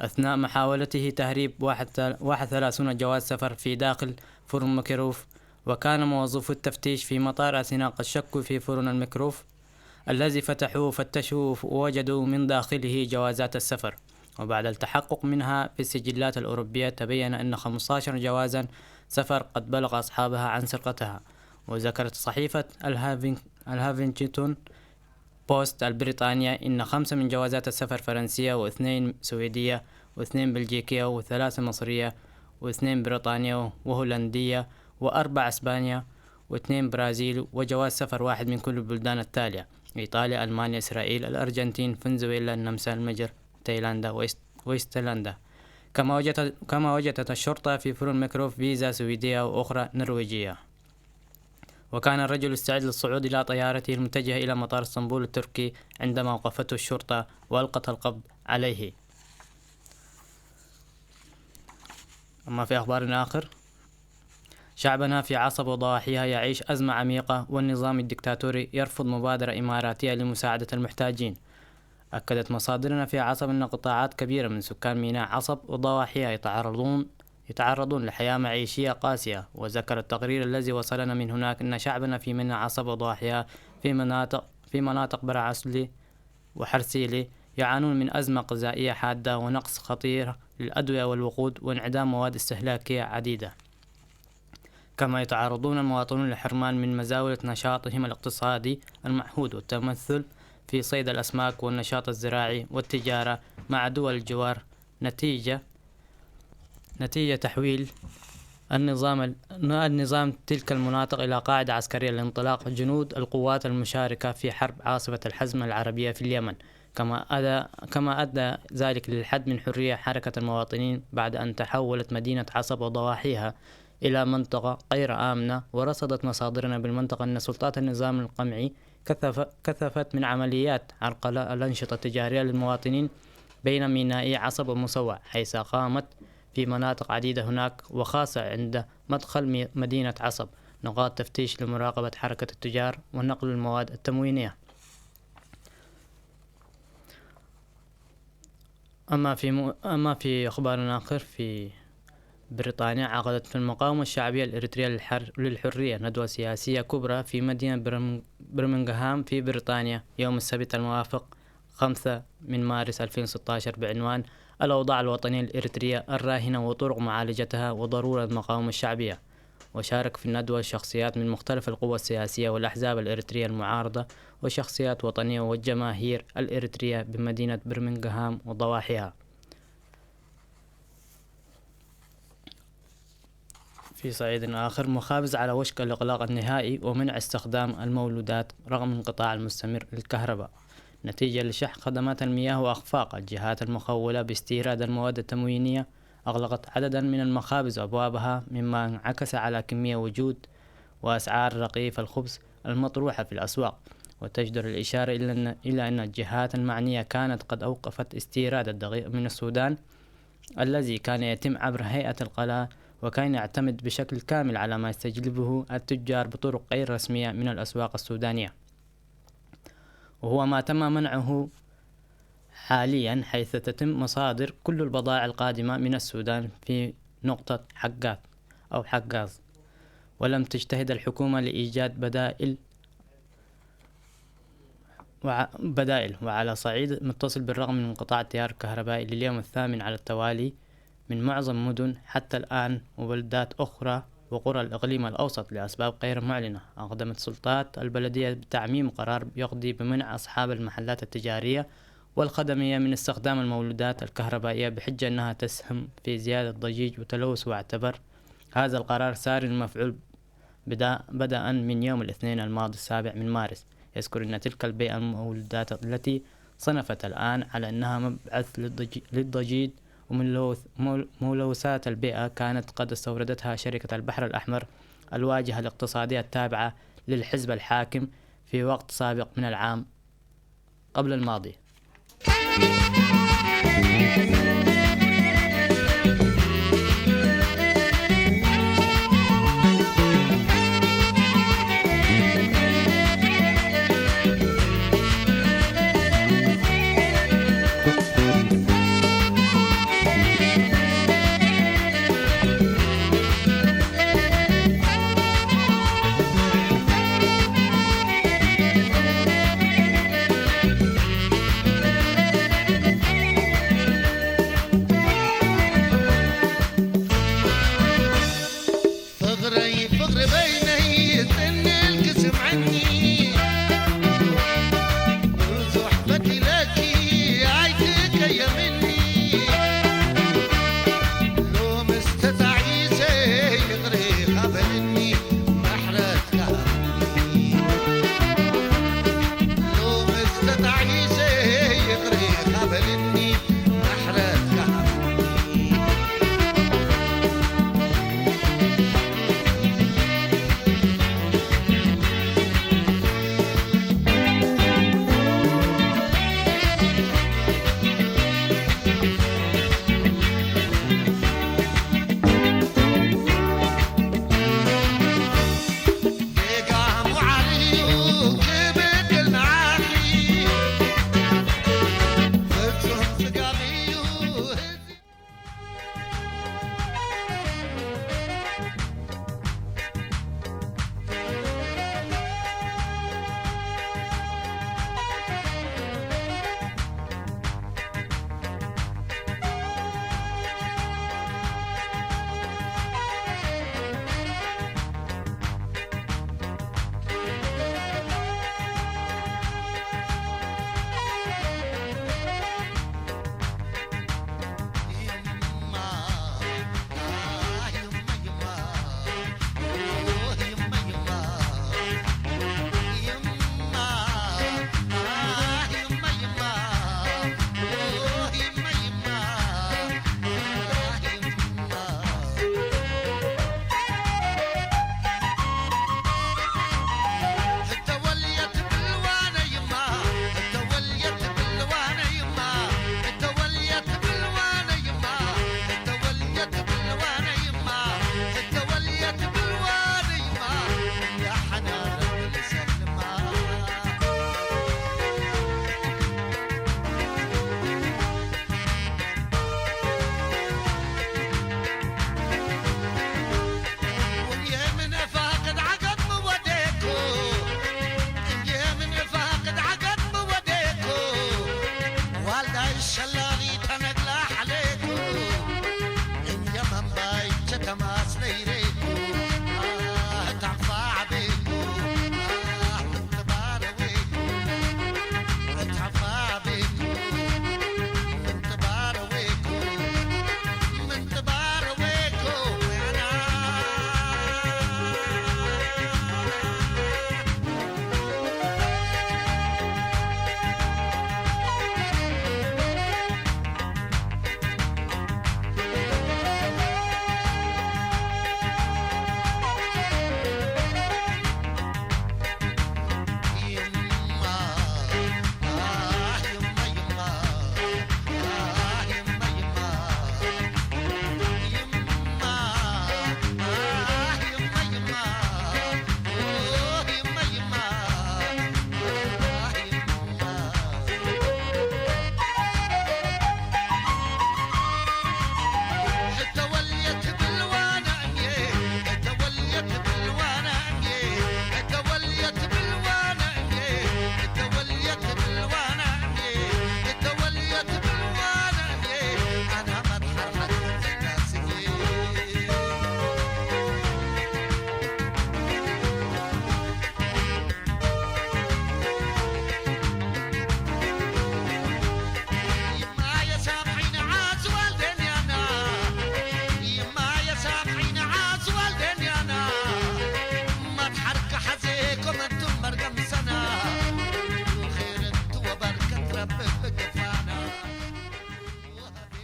أثناء محاولته تهريب واحد، واحد ثلاثون جواز سفر في داخل فرن ميكروف. وكان موظفو التفتيش في مطار أثينا قد شكوا في فرن الميكروف الذي فتحوه، فتشوه ووجدوا من داخله جوازات السفر، وبعد التحقق منها في السجلات الأوروبية تبين أن خمستاشر جوازا سفر قد بلغ أصحابها عن سرقتها. وذكرت صحيفة الهافين-، الهافينجتون بوست البريطانية إن خمسة من جوازات السفر فرنسية، واثنين سويدية، واثنين بلجيكية، وثلاثة مصرية، واثنين بريطانية وهولندية، وأربع إسبانية، واثنين برازيل، وجواز سفر واحد من كل البلدان التالية: إيطاليا، ألمانيا، إسرائيل، الأرجنتين، فنزويلا، النمسا، المجر، تايلاندا، وإيس-، وإيسلندا. كما وجدت، كما وجدت الشرطة في فرن ميكروف فيزا سويدية وأخرى نرويجية. وكان الرجل يستعد للصعود إلى طيارته المتجهة إلى مطار اسطنبول التركي عندما أوقفته الشرطة وألقت القبض عليه. أما في أخبار آخر، شعبنا في عصب وضواحيها يعيش أزمة عميقة، والنظام الدكتاتوري يرفض مبادرة إماراتية لمساعدة المحتاجين. أكدت مصادرنا في عصب أن قطاعات كبيرة من سكان ميناء عصب وضواحيها يتعرضون يتعرضون لحياة معيشية قاسية. وذكر التقرير الذي وصلنا من هناك أن شعبنا في ميناء عصب وضواحيها في مناطق في مناطق برعسلي وحرسيلي يعانون من أزمة غذائية حادة ونقص خطير للأدوية والوقود وانعدام مواد استهلاكية عديدة. كما يتعرضون المواطنون لحرمان من مزاولة نشاطهم الاقتصادي المعهود والتمثل في صيد الأسماك والنشاط الزراعي والتجارة مع دول الجوار نتيجة، نتيجة تحويل النظام ال-، النظام تلك المناطق إلى قاعدة عسكرية لانطلاق جنود القوات المشاركة في حرب عاصفة الحزم العربية في اليمن. كما أدى، كما أدى ذلك للحد من حرية حركة المواطنين بعد أن تحولت مدينة عصب وضواحيها إلى منطقة غير آمنة. ورصدت مصادرنا بالمنطقة أن سلطات النظام القمعي كثف-، كثفت من عمليات عرقلة الأنشطة التجارية للمواطنين بين مينائي عصب ومسوع، حيث قامت في مناطق عديدة هناك، وخاصة عند مدخل مي-، مدينة عصب، نقاط تفتيش لمراقبة حركة التجار ونقل المواد التموينية. أما في م-، أما في أخبار آخر، في بريطانيا، عقدت المقاومة الشعبية الإريترية للحر-، للحرية ندوة سياسية كبرى في مدينة برم-، برمنغهام في بريطانيا يوم السبت الموافق خمسة من مارس ألفين وستاشر بعنوان: الأوضاع الوطنية الإريترية الراهنة وطرق معالجتها وضرورة المقاومة الشعبية. وشارك في الندوة شخصيات من مختلف القوى السياسية والأحزاب الإريترية المعارضة، وشخصيات وطنية وجماهير الإريترية بمدينة برمنغهام وضواحيها. في صعيد آخر، مخابز على وشك الإغلاق النهائي ومنع استخدام المولودات رغم انقطاع المستمر للكهرباء نتيجة لشح خدمات المياه وأخفاق الجهات المخولة باستيراد المواد التموينية أغلقت عددا من المخابز أبوابها، مما انعكس على كمية وجود وأسعار رغيف الخبز المطروحة في الأسواق. وتجدر الإشارة إلى أن، إلى أن الجهات المعنية كانت قد أوقفت استيراد الدقيق من السودان، الذي كان يتم عبر هيئة القلاة، وكان يعتمد بشكل كامل على ما يستجلبه التجار بطرق غير رسمية من الأسواق السودانية، وهو ما تم منعه حاليا، حيث تتم مصادر كل البضائع القادمة من السودان في نقطة حقات أو حقاز. ولم تجتهد الحكومة لإيجاد بدائل وع-، بدائل. وعلى صعيد متصل، بالرغم من انقطاع التيار الكهربائي لليوم الثامن على التوالي من معظم مدن حتى الآن وبلدات أخرى وقرى الإقليم الأوسط لأسباب غير معلنة، أقدمت سلطات البلدية بتعميم قرار يقضي بمنع أصحاب المحلات التجارية والخدمية من استخدام المولدات الكهربائية، بحجة أنها تسهم في زيادة ضجيج وتلوث، واعتبر هذا القرار سار المفعول بدا-، بدءا من يوم الاثنين الماضي السابع من مارس. يذكر أن تلك البيئة المولدات التي صنفت الآن على أنها مبعث للضج-، للضجيج وملوث-، مل-، ملوثات البيئة كانت قد استوردتها شركة البحر الأحمر الواجهة الاقتصادية التابعة للحزب الحاكم في وقت سابق من العام قبل الماضي.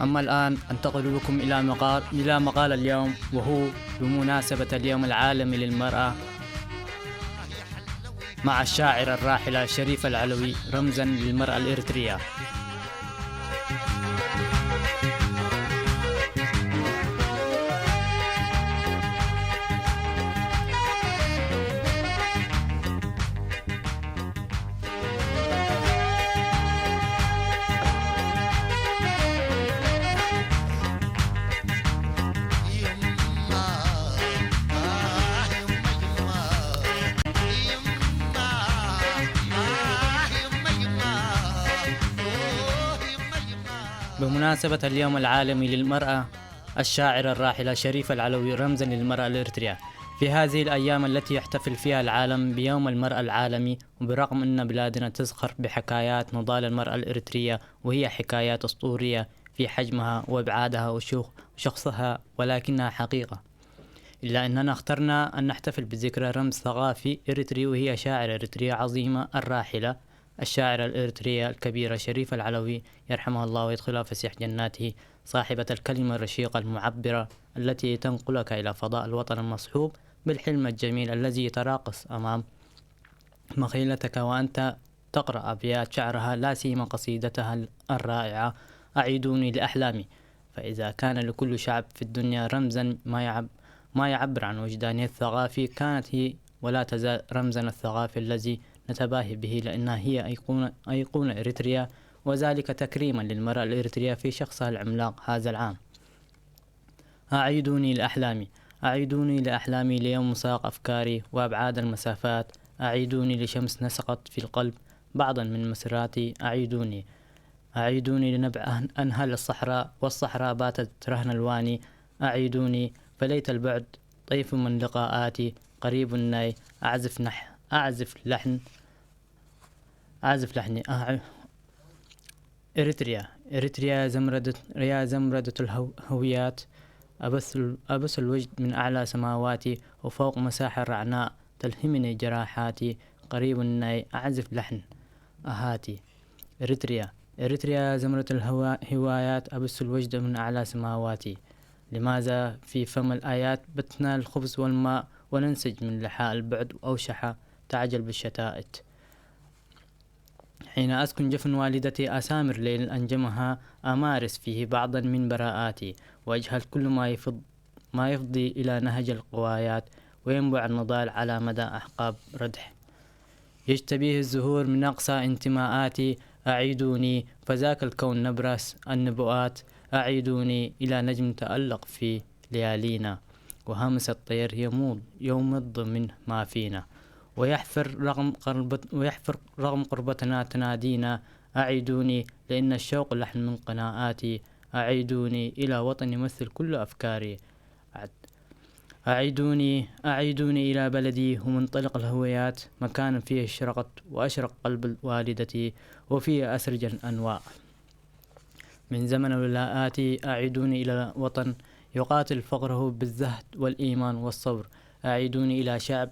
أما الآن أنتقل بكم إلى مقال، إلى مقال اليوم، وهو بمناسبة اليوم العالمي للمرأة، مع الشاعرة الراحلة شريفة العلوي، رمزا للمرأة الإريترية. بمناسبة اليوم العالمي للمرأة، الشاعرة الراحلة شريفة العلوي رمزا للمرأة الإريترية. في هذه الأيام التي يحتفل فيها العالم بيوم المرأة العالمي، وبرغم أن بلادنا تزخر بحكايات نضال المرأة الإريترية، وهي حكايات أسطورية في حجمها وإبعادها وشخصها، ولكنها حقيقة. إلا أننا اخترنا أن نحتفل بذكرى رمز ثقافي إريتري، وهي شاعرة إريترية عظيمة الراحلة، الشاعرة الإريترية الكبيرة شريفة العلوي، يرحمها الله ويدخلها فسيح جناته، صاحبة الكلمة الرشيقة المعبرة التي تنقلك إلى فضاء الوطن المصحوب بالحلم الجميل الذي يتراقص أمام مخيلتك وأنت تقرأ أبيات شعرها، لا سيما قصيدتها الرائعة "أعيدوني لأحلامي". فإذا كان لكل شعب في الدنيا رمزا ما يعب-، ما يعبر عن وجدانه الثقافي، كانت هي ولا تزال رمزنا الثقافي الذي نتباهي به، لأنها هي أيقونة، أيقونة إريتريا، وذلك تكريما للمرأة الإريترية في شخصها العملاق هذا العام. أعيدوني لأحلامي، أعيدوني لأحلامي ليوم ساق أفكاري وأبعاد المسافات، أعيدوني لشمس نسقت في القلب بعضا من مسراتي، أعيدوني، أعيدوني لنبع أن-، أنهل الصحراء، والصحراء باتت رهن الواني، أعيدوني، فليت البعد طيف من لقاءاتي، قريب الناي، أعزف نح-، أعزف لحن، أعزف لحني. أه، إريتريا، إريتريا يا زمردة، يا زمردة الهو-، هويات، أبث ال-، أبث الوجد من أعلى سماواتي، وفوق مساحة رعناء تلهمني جراحاتي، قريب الناي أعزف لحن أهاتي. إريتريا، إريتريا يا زمرة الهوا-، هوايات، أبث الوجد من أعلى سماواتي. لماذا في فم الآيات بتنا الخبز والماء وننسج من لحاء البعد وأوشح تعجل بالشتائت؟ حين أسكن جفن والدتي أسامر ليل أنجمها، أمارس فيه بعضا من براءاتي، وأجهل كل ما يفض-، ما يفضي إلى نهج القوايات، وينبع النضال على مدى أحقاب ردح. يجتبيه الزهور من أقصى انتماءاتي، أعيدوني، فذاك الكون نبرس النبوءات، أعيدوني إلى نجم تألق في ليالينا، وهمس الطير يموض، يمض من ما فينا، ويحفر رغم قربت-، ويحفر رغم قربتنا تنادينا، أعيدوني، لأن الشوق لحن من قناآتي، أعيدوني إلى وطني مثل كل أفكاري. أعد-، أعيدوني، أعيدوني إلى بلدي ومنطلق الهويات، مكان فيه اشرقت وأشرق قلب والدتي، وفيه أسرج الأنواء. من زمن ولاءاتي أعيدوني إلى وطن يقاتل فقره بالزهد والإيمان والصبر، أعيدوني إلى شعب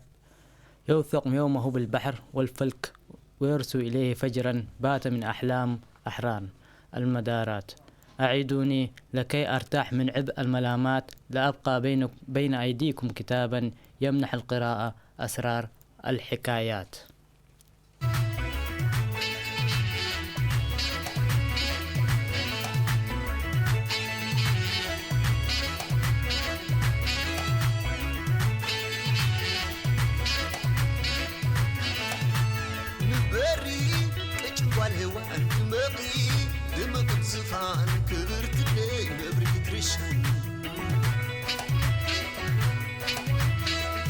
يوثق يومه بالبحر والفلك، ويرسو إليه فجرا بات من أحلام أحران المدارات. أعيدوني لكي أرتاح من عبء الملامات، لأبقى بين، بين أيديكم كتابا يمنح القراءة أسرار الحكايات. ንበሪ ቅጭን ጓል ሄዋን ትመቒ፣ ድምቕ ዝፋን ክብርቲ ደይ መብርሂት ርሽን።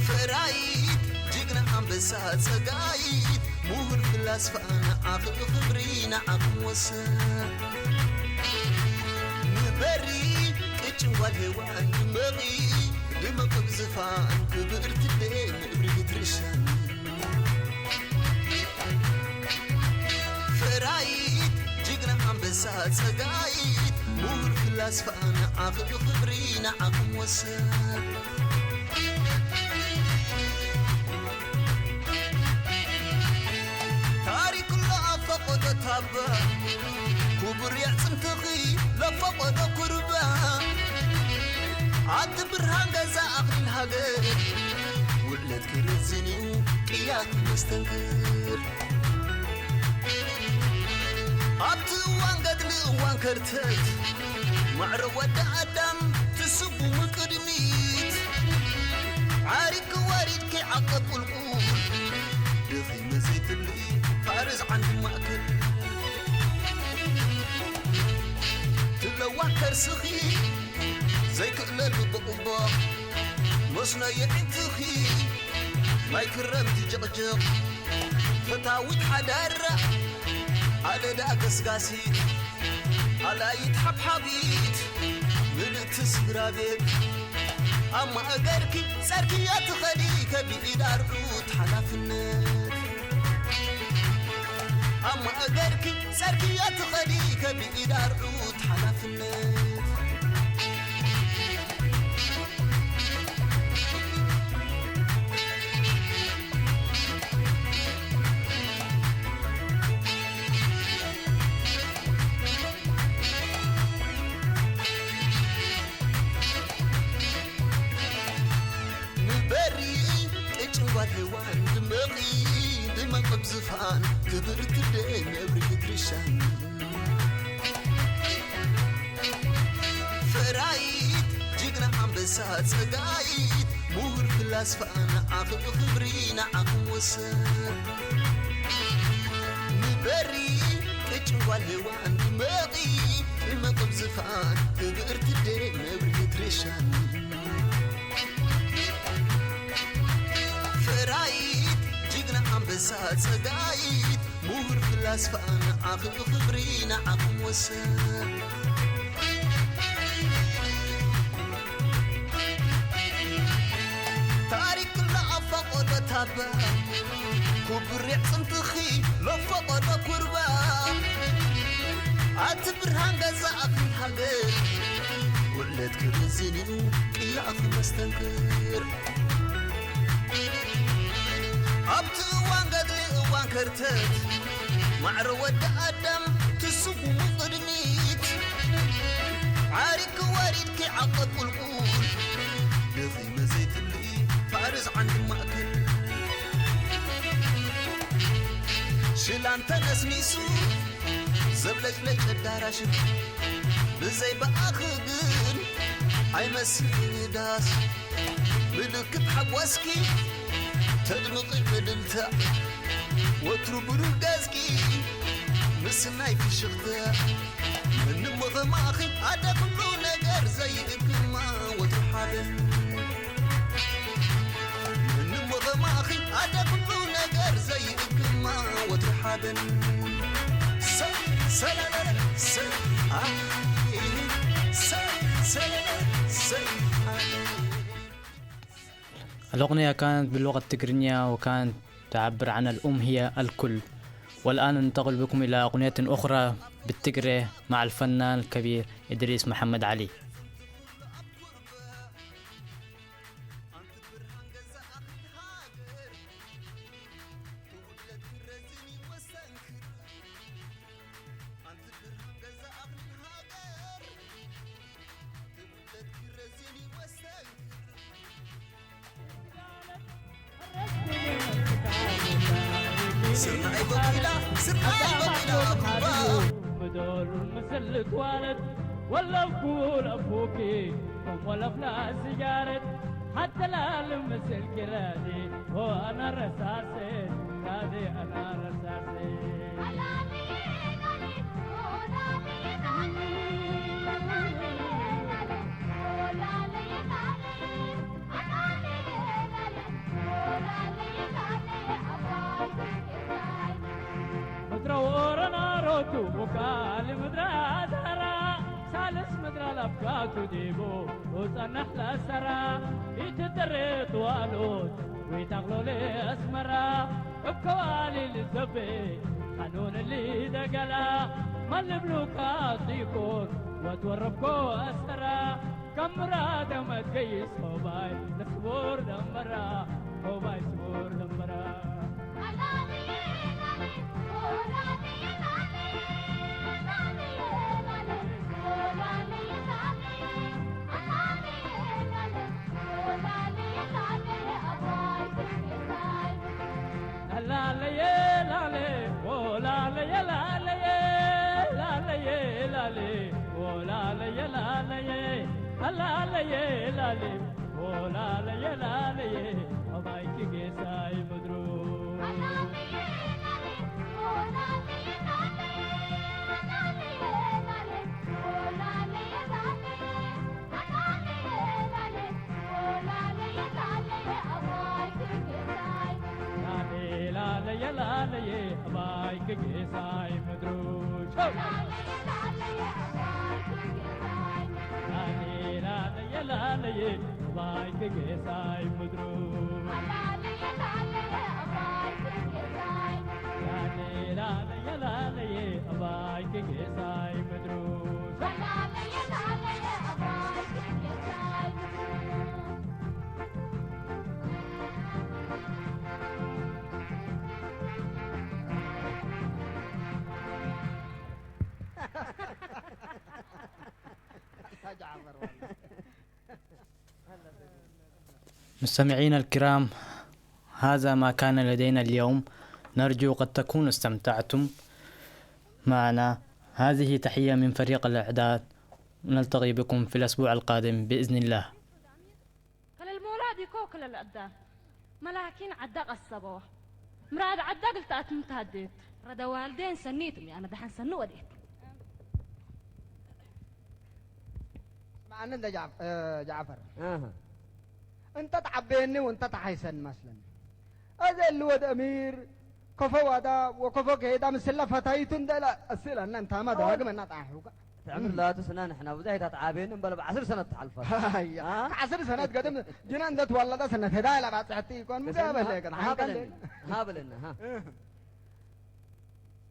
ፈራይት ጅግና ኣንበሳ ጸጋይት፣ ምሁር ፍላስፋ ንዓኺ ክብሪ ንዓኹም ወሰን። ንበሪ ቅጭን ጓል ሄዋን ድመቒ፣ ድምቕ ብዝፋን ክብርቲ ደይ ምብርሂት ርሽን። ፈራይት ጅግና ኣንበሳ ጸጋይት፣ ምሁር ፍላስፋ ንዓኺ ክብሪ ንዓኹም ወሰን። ታሪክ ኩሉ ኣብ ፈቐዶ ታባ፣ ክቡር የዕጽምትኺ ለፈቐዶ ኩርባ ኣቲ ብርሃን ገዛ ኣኽሊል ሃገር ውዕለት ክርዝን እዩ ቅያት መስተንክር ኣብቲ እዋን ገድሊ እዋን ከርተት ማዕረ ወዲ ኣዳም ትስጉሙ ቅድሚት ዓሪክ ወሪድ ከይዓቀብ ቁልቁል ደኺመ ዘይትርኢ ፋርስ ዓንዲ ማእከል ትለዋ ከርስኺ ዘይክእለሉ ብቕቦቕ መስኖ የዒንትኺ ማይ ክረምቲ ጭቕጭቕ ፈታዊት ሓዳር ኣለዳ ገስጋሲት ኣላይት ሓብሓቢት ምልእቲ ስድራ ቤት ኣብ ማእገርኪ ጸርግያ ትኸዲ ከቢድ ኣርዑት ሓላፍነት ኣብ ማእገርኪ ጸርግያ ትኸዲ ከቢድ ኣርዑት ሓላፍነት ንበሪ ቅጭን ጓል ሄዋን ድመቒ ድመቕ ብዝፋን ክብርቲ ደይ መብርሂት ርሻን ፈራይት ጅግና ኣንበሳ ጸጋይት ምሁር ፍላስፋ ንዓኺ ክብሪ ንዓኹም ወሰን ንበሪ ቅጭን ጓል ሄዋን ድመቒ ድመቕ ብዝፋን ክብርቲ ደይ መብርሂት ርሻን ፈራይት ጅግና ኣንበሳ ጸጋይት ምሁር ፍላስፋ ንዓኺ ክብሪ ንዓኹም ወሰን ታሪክ ክላ ኣፋቆዶ ታባ ኩብሬዕ ጽንትኺ ለፈቆዶ ኩርባ ኣቲ ብርሃን ገዛ ኣኽሊል ሃገር ውዕለት ክርዝን እዩ ቅያኺ መስተንክር ኣብቲ እዋን ገድሊ እዋን ከርተት ማዕረ ወዲ ኣዳም ትስጉሙ ቅድሚት ዓሪክ ወሪድኪ ዓቐብ ቁልቁል ደኺመ ዘይትርኢ ፋርስ ዓንዲ ማእከል ሽላን ተነስኒሱ ዘብለጭለጭ ኣዳራሽ ብዘይ ብኣኺ ግን ኣይመስልን ዳስ ምልክት ሓጎስኪ ተድምቒ ዕልልታ ወትሩ ብሩህ ገጽኪ ምስናይ ፍሽኽታ ምንም ኸማኺ ኣደ ኩሉ ነገር ዘይእክማ ወትሩ ሓበን ምንም ኸማኺ ኣደ ኩሉ ነገር ዘይእክማ ወትሩ ሓበን ሰ ሰ ሰ ሰ ሰ الأغنية كانت باللغة التقرينية، وكانت تعبر عن الأم هي الكل. والآن ننتقل بكم إلى أغنية أخرى بالتقري مع الفنان الكبير إدريس محمد علي. ስርናይ በቂላ ስርናይ በቂላ ምዶር ምስል ትዋለት ወለፍኩ ለፉኪ ከም ወለፍላ ስጃረት ሓተላል ምስል ኪራዚ ወኣና ረሳሴ ራዚ ኣና ረሳሴ ምድረ ወረና ሮቱ ቡካል ምድረ ኣዛራ ሳልስ ምድረ ለብካቱ ዲቡ ውፀንሕ ለሰራ ኢትጥርት ዋሎት ወይታቕሎሌ ኣስመራ እከዋሊ ልዘቤ ቃኑንሊ ደገላ ማልብሉካ ዲኮር ወትወረብኮ ኣሰራ ከምራ ደመት ገይስ ሆባይ ንስቡር ደመራ ሆባይ ስቡር ደመራ ላለየ ላለ ኦ ላለየ ላለየ ላለየ ላለ ኦ ላለየ ላለየ ላለየ ላለ ኦ ላለየ ላለየ ኣባይኪ ጌሳይ ምድሩ ላለየ ላለየ ኣባይኪ ጌሳይ ምድሩ ላለየ ላለየ ኣባይኪ ጌሳይ ምድሩ ላለየ ላለየ ላለየ ኣባይኪ ጌሳይ ምድሩ ላለየ ላለየ ኣባይኪ ጌሳይ ምድሩ ላለየ ላለየ ላለየ ኣባይኪ ጌሳይ ምድሩ ላለየ ላለየ ኣባይኪ ጌሳይ ምድሩ مستمعينا الكرام، هذا ما كان لدينا اليوم. نرجو قد تكونوا استمتعتم معنا. هذه تحية من فريق الإعداد. نلتقي بكم في الأسبوع القادم بإذن الله. ከለል መውላድ ይኮ ከለል ኣዳ መላኪን ዓዳ ቀሰበዋ ምራድ ዓዳ ግልጣት ምታደት ረዳ ዋልዴን ሰኒት ሚ ኣነ ደሓን ሰኒ ወዴት ስምዓኒ እንደ ጃዕፈር እንተ ተዓበየኒ ወንተ ተሓይሰኒ መስለኒ እዚ እሊ ወድ እሚር ከፎ ዋዳ ወከፎ ከሄዳ ምስላ ፈታይቱ እንደ እላ እስእላና እንታማ ደዋግመና ጣሒውካ ትዕምር ላቱ ስና ንሕና ብዙሕ ኢታ ተዓበየኒ እምበለ ብዓስር ሰነት ትሓልፋ ዓስር ሰነት ገድም ጅና እንደ ትዋለዳ ሰነት ሄዳ ኢላ ባፅሕቲ ይኮን ምገበለ ግን ሓንቀለ ሃበለና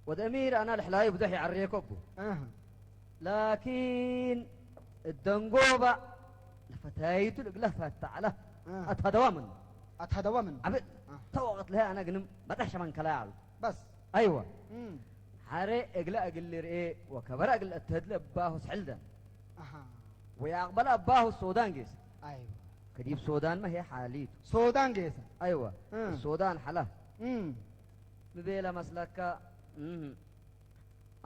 ወደ እሚር ኣና ልሕላዩ ብዙሕ ይዓርየኮ ኣቡ ላኪን እደንጎባ ለፈታይቱ ልእግለ ፈታዕላ ኣትሃደዋ ምን ኣትሃደዋ ምን ዓብድ ተወቀት ለሀ ኣና ግንም መጠሕ ሸማን ከላይ ኣሉ በስ ኣይዋ ሓረ እግለ እግል ርኤ ወከበረ እግል እተድለ እባሁ ስሕልደን ወያቅበለ እባሁ ሶዳን ጌሰ ኣይዋ ከዲብ ሶዳን መሄ ሓሊቱ ሶዳን ጌሰ ኣይዋ ሶዳን ሓላ ምቤላ መስለካ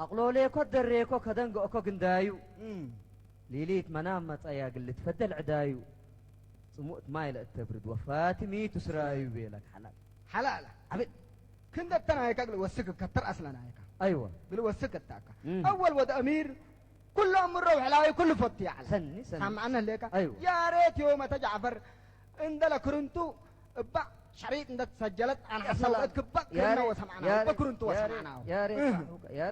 ኣቕሎሌኮ ደሬኮ ከደንገኦኮ ግንዳዩ ሊሊት መናም መጸያ ግልት ፈደል ዕዳዩ ጽሙእት ማይ ለእተብርድ ወፋቲ ሚቱ ስራዩ ቤለክ ሓላል ሓላላ ዓብድ ክንደተናይካ ግል ወስክ ከተር ኣስለናይካ ኣይወ ግል ወስክ እታካ ኣወል ወደ ኣሚር ኩሎም ምረው ሕላዊ ኩሉ ፈቱ ያዕለ ሰኒ ሰኒ ሳምዓነ ህሌካ ኣይወ ያሬት ዮ መተ ጃዕፈር እንደለ ክርንቱ እባ ሸሪጥ እንደ ተሰጀለት ኣን ሓሳውቀት ክባቅ ክርና ወሰማዕና በክርንቱ ወሰማዕና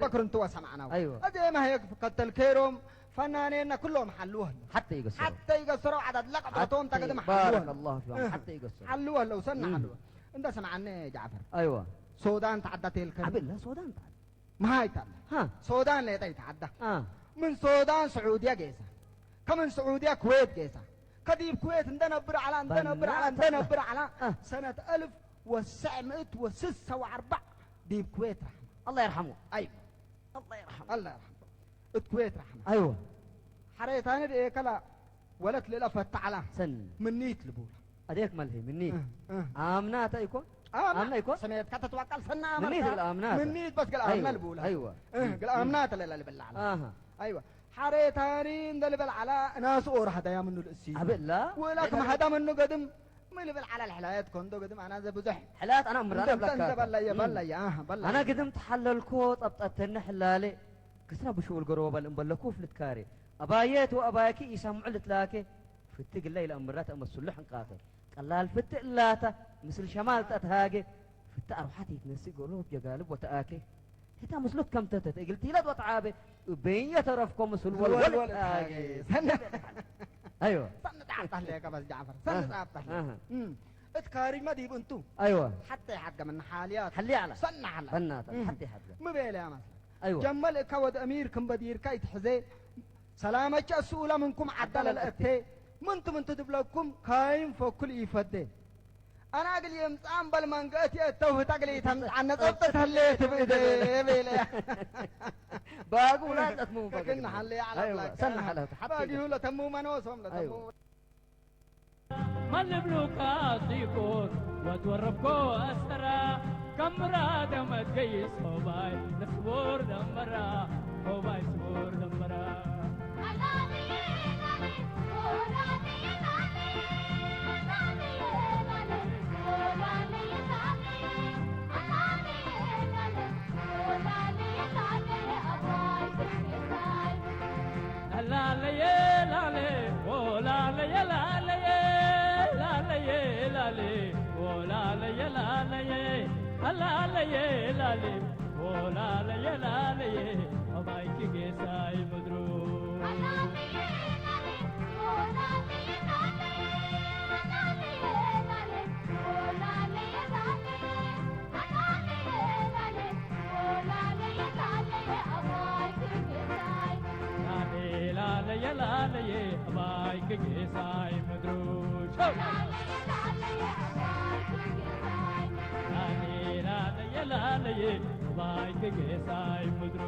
በክርንቱ ወሰማዕና ኣይወ እዜ ማህየ ከተል ከይሮም ፈናኔና ኩሎም ሓልወ ሓተ ይገሰሮ ሓተ ይገሰሮ ዓዳት ለቅጦቶም ተገድም ሓልወ ባረከ الله فيهم ሓተ ይገሰሮ ሓልወ ለው ሰና ሓልወ እንደ ሰማዓነ ጃዕፈር ኣይወ ሶዳን ተዓዳ ተልከ ዓብላ ሶዳን ተዓዳ መሃይታ ሃ ሶዳን ሌጠ ይተዓዳ አ ምን ሶዳን ስዑድያ ጌሳ ከምን ስዑድያ ኩዌት ጌሳ ከዲብ ኩዌት እንደነብር ዓላ እንደነብር ዓላ እንደነብር ዓላ ሰነት ألف وتسعمائة وستة وأربعين ዲብ ኩዌት ራሕማ الله يرحمه ኣይ الله يرحمه ኣላ ራሕማ እት ኩዌት ራሕማ ኣይወ ሓሬታኒ ድኤ ከላ ወለት ልእለ ፈታዕላ ሰኒ ምኒት ልቡላ ኣዴክ መልሂ ምኒት እ፣ እ። ኣምናተ ይኮን ኣምና ይኮን ሰሜት ከተትዋቀል ሰና ምኒት ማለት ግል ኣምናተ ምኒት በስ ገል ኣምና ኣይወ ልቡላ ኣይወ እ፣ ገል ኣምና ተለላ ልበላ ዓላ ኣሃ ኣይወ ሓሬታኒ እንደ ልበል ዓላ እናሱ ኦር ሃዳያ ምኑ ልእሲ ኣበላ ወላ ከም ሃዳ ምኑ ገድም ምን ልበል ዓላ ልሕላየት ኮንዶ ገድም ኣና ዘብዙሕ ሕላት ኣና ምራን እንደ ብላካ እንደ በላየ በላየ ኣሃ በላየ ኣና ግድም ተሓለልኮ ጸብጠተኒ ሕላለ ክስራ ብሽውል ገሮ በል እምበለኩ ፍልትካሬ ኣባየት ወኣባየኪ ይሰምዑ ልትላኬ ፍቲ ግላ ኢለ እምራ ተእመስሉ ሕንቃተ ቀላል ፍቲ እላታ ምስል ሸማል ጠትሃገ ፍቲ ኣርሓት ይትነሲ ገሎ ጀጋልብ ወተኣኬ ህታ ምስሉት ከምተተት እግል ቲለት ወተዓበ እበይን የተረፍኮ ምስል ወልወል ወልወል ተሃገ ሰነ ኣይወ ሰነ ጣፍጣለ ከበስ ጃዕፈር ሰነ ጣፍጣለ ኣሃ። እም። እት ካሪጅማ ዲብ እንቱ ኣይወ ሓተ ይሓድገ ምን ሓልያት ሓሊ ዓላ ሰነ ሓላ በናተ እም። ሓቲ ሓድገ ምቤለ ያመስለካ ኣይወ ጀመል እካ ወደ እሚር ክም በዲርካ ይትሕዘ ሰላመቻ እሱ ኡላ ምንኩም ዓዳለ ለእቴ ምንቱ ምንቱ ድብለኩም ካይም ፈኩል ይፈደ ኣና እግል የምጻእ እምበል መንገእት የእተው ህታ እግል ይተምጻእ ነጸብጠት ህሌ ትብእደ ቤለ ባጉ ውላድ ለትሙ ከክን ሓለ ኣይወ ያዕላ ሰና ሓለቱ ሓቲ ባጊሁ ለተሙ መኖሶም ለተሙ ኣይወ መን ልብሉካ ሲኮር ወትወረብኮ ኣሰራ ኣምራ ደመት ገይስ ሆባይ ንስቡር ደመራ ሆባይ ስቡር ደመራ ላለየ ላለ ኦ ላለየ ላለየ ላለየ ላለ ኦ ላለየ ላለየ ላለየ ላለ ኦ ላለየ ላለየ ኣባይኪ ጌሳይ ምድሩ ላለየ ላለየ ኣባይኪ ጌሳይ ምድሩ ሸው ላለየ ላለየ ኣባይኪ ጌሳይ ምድሩ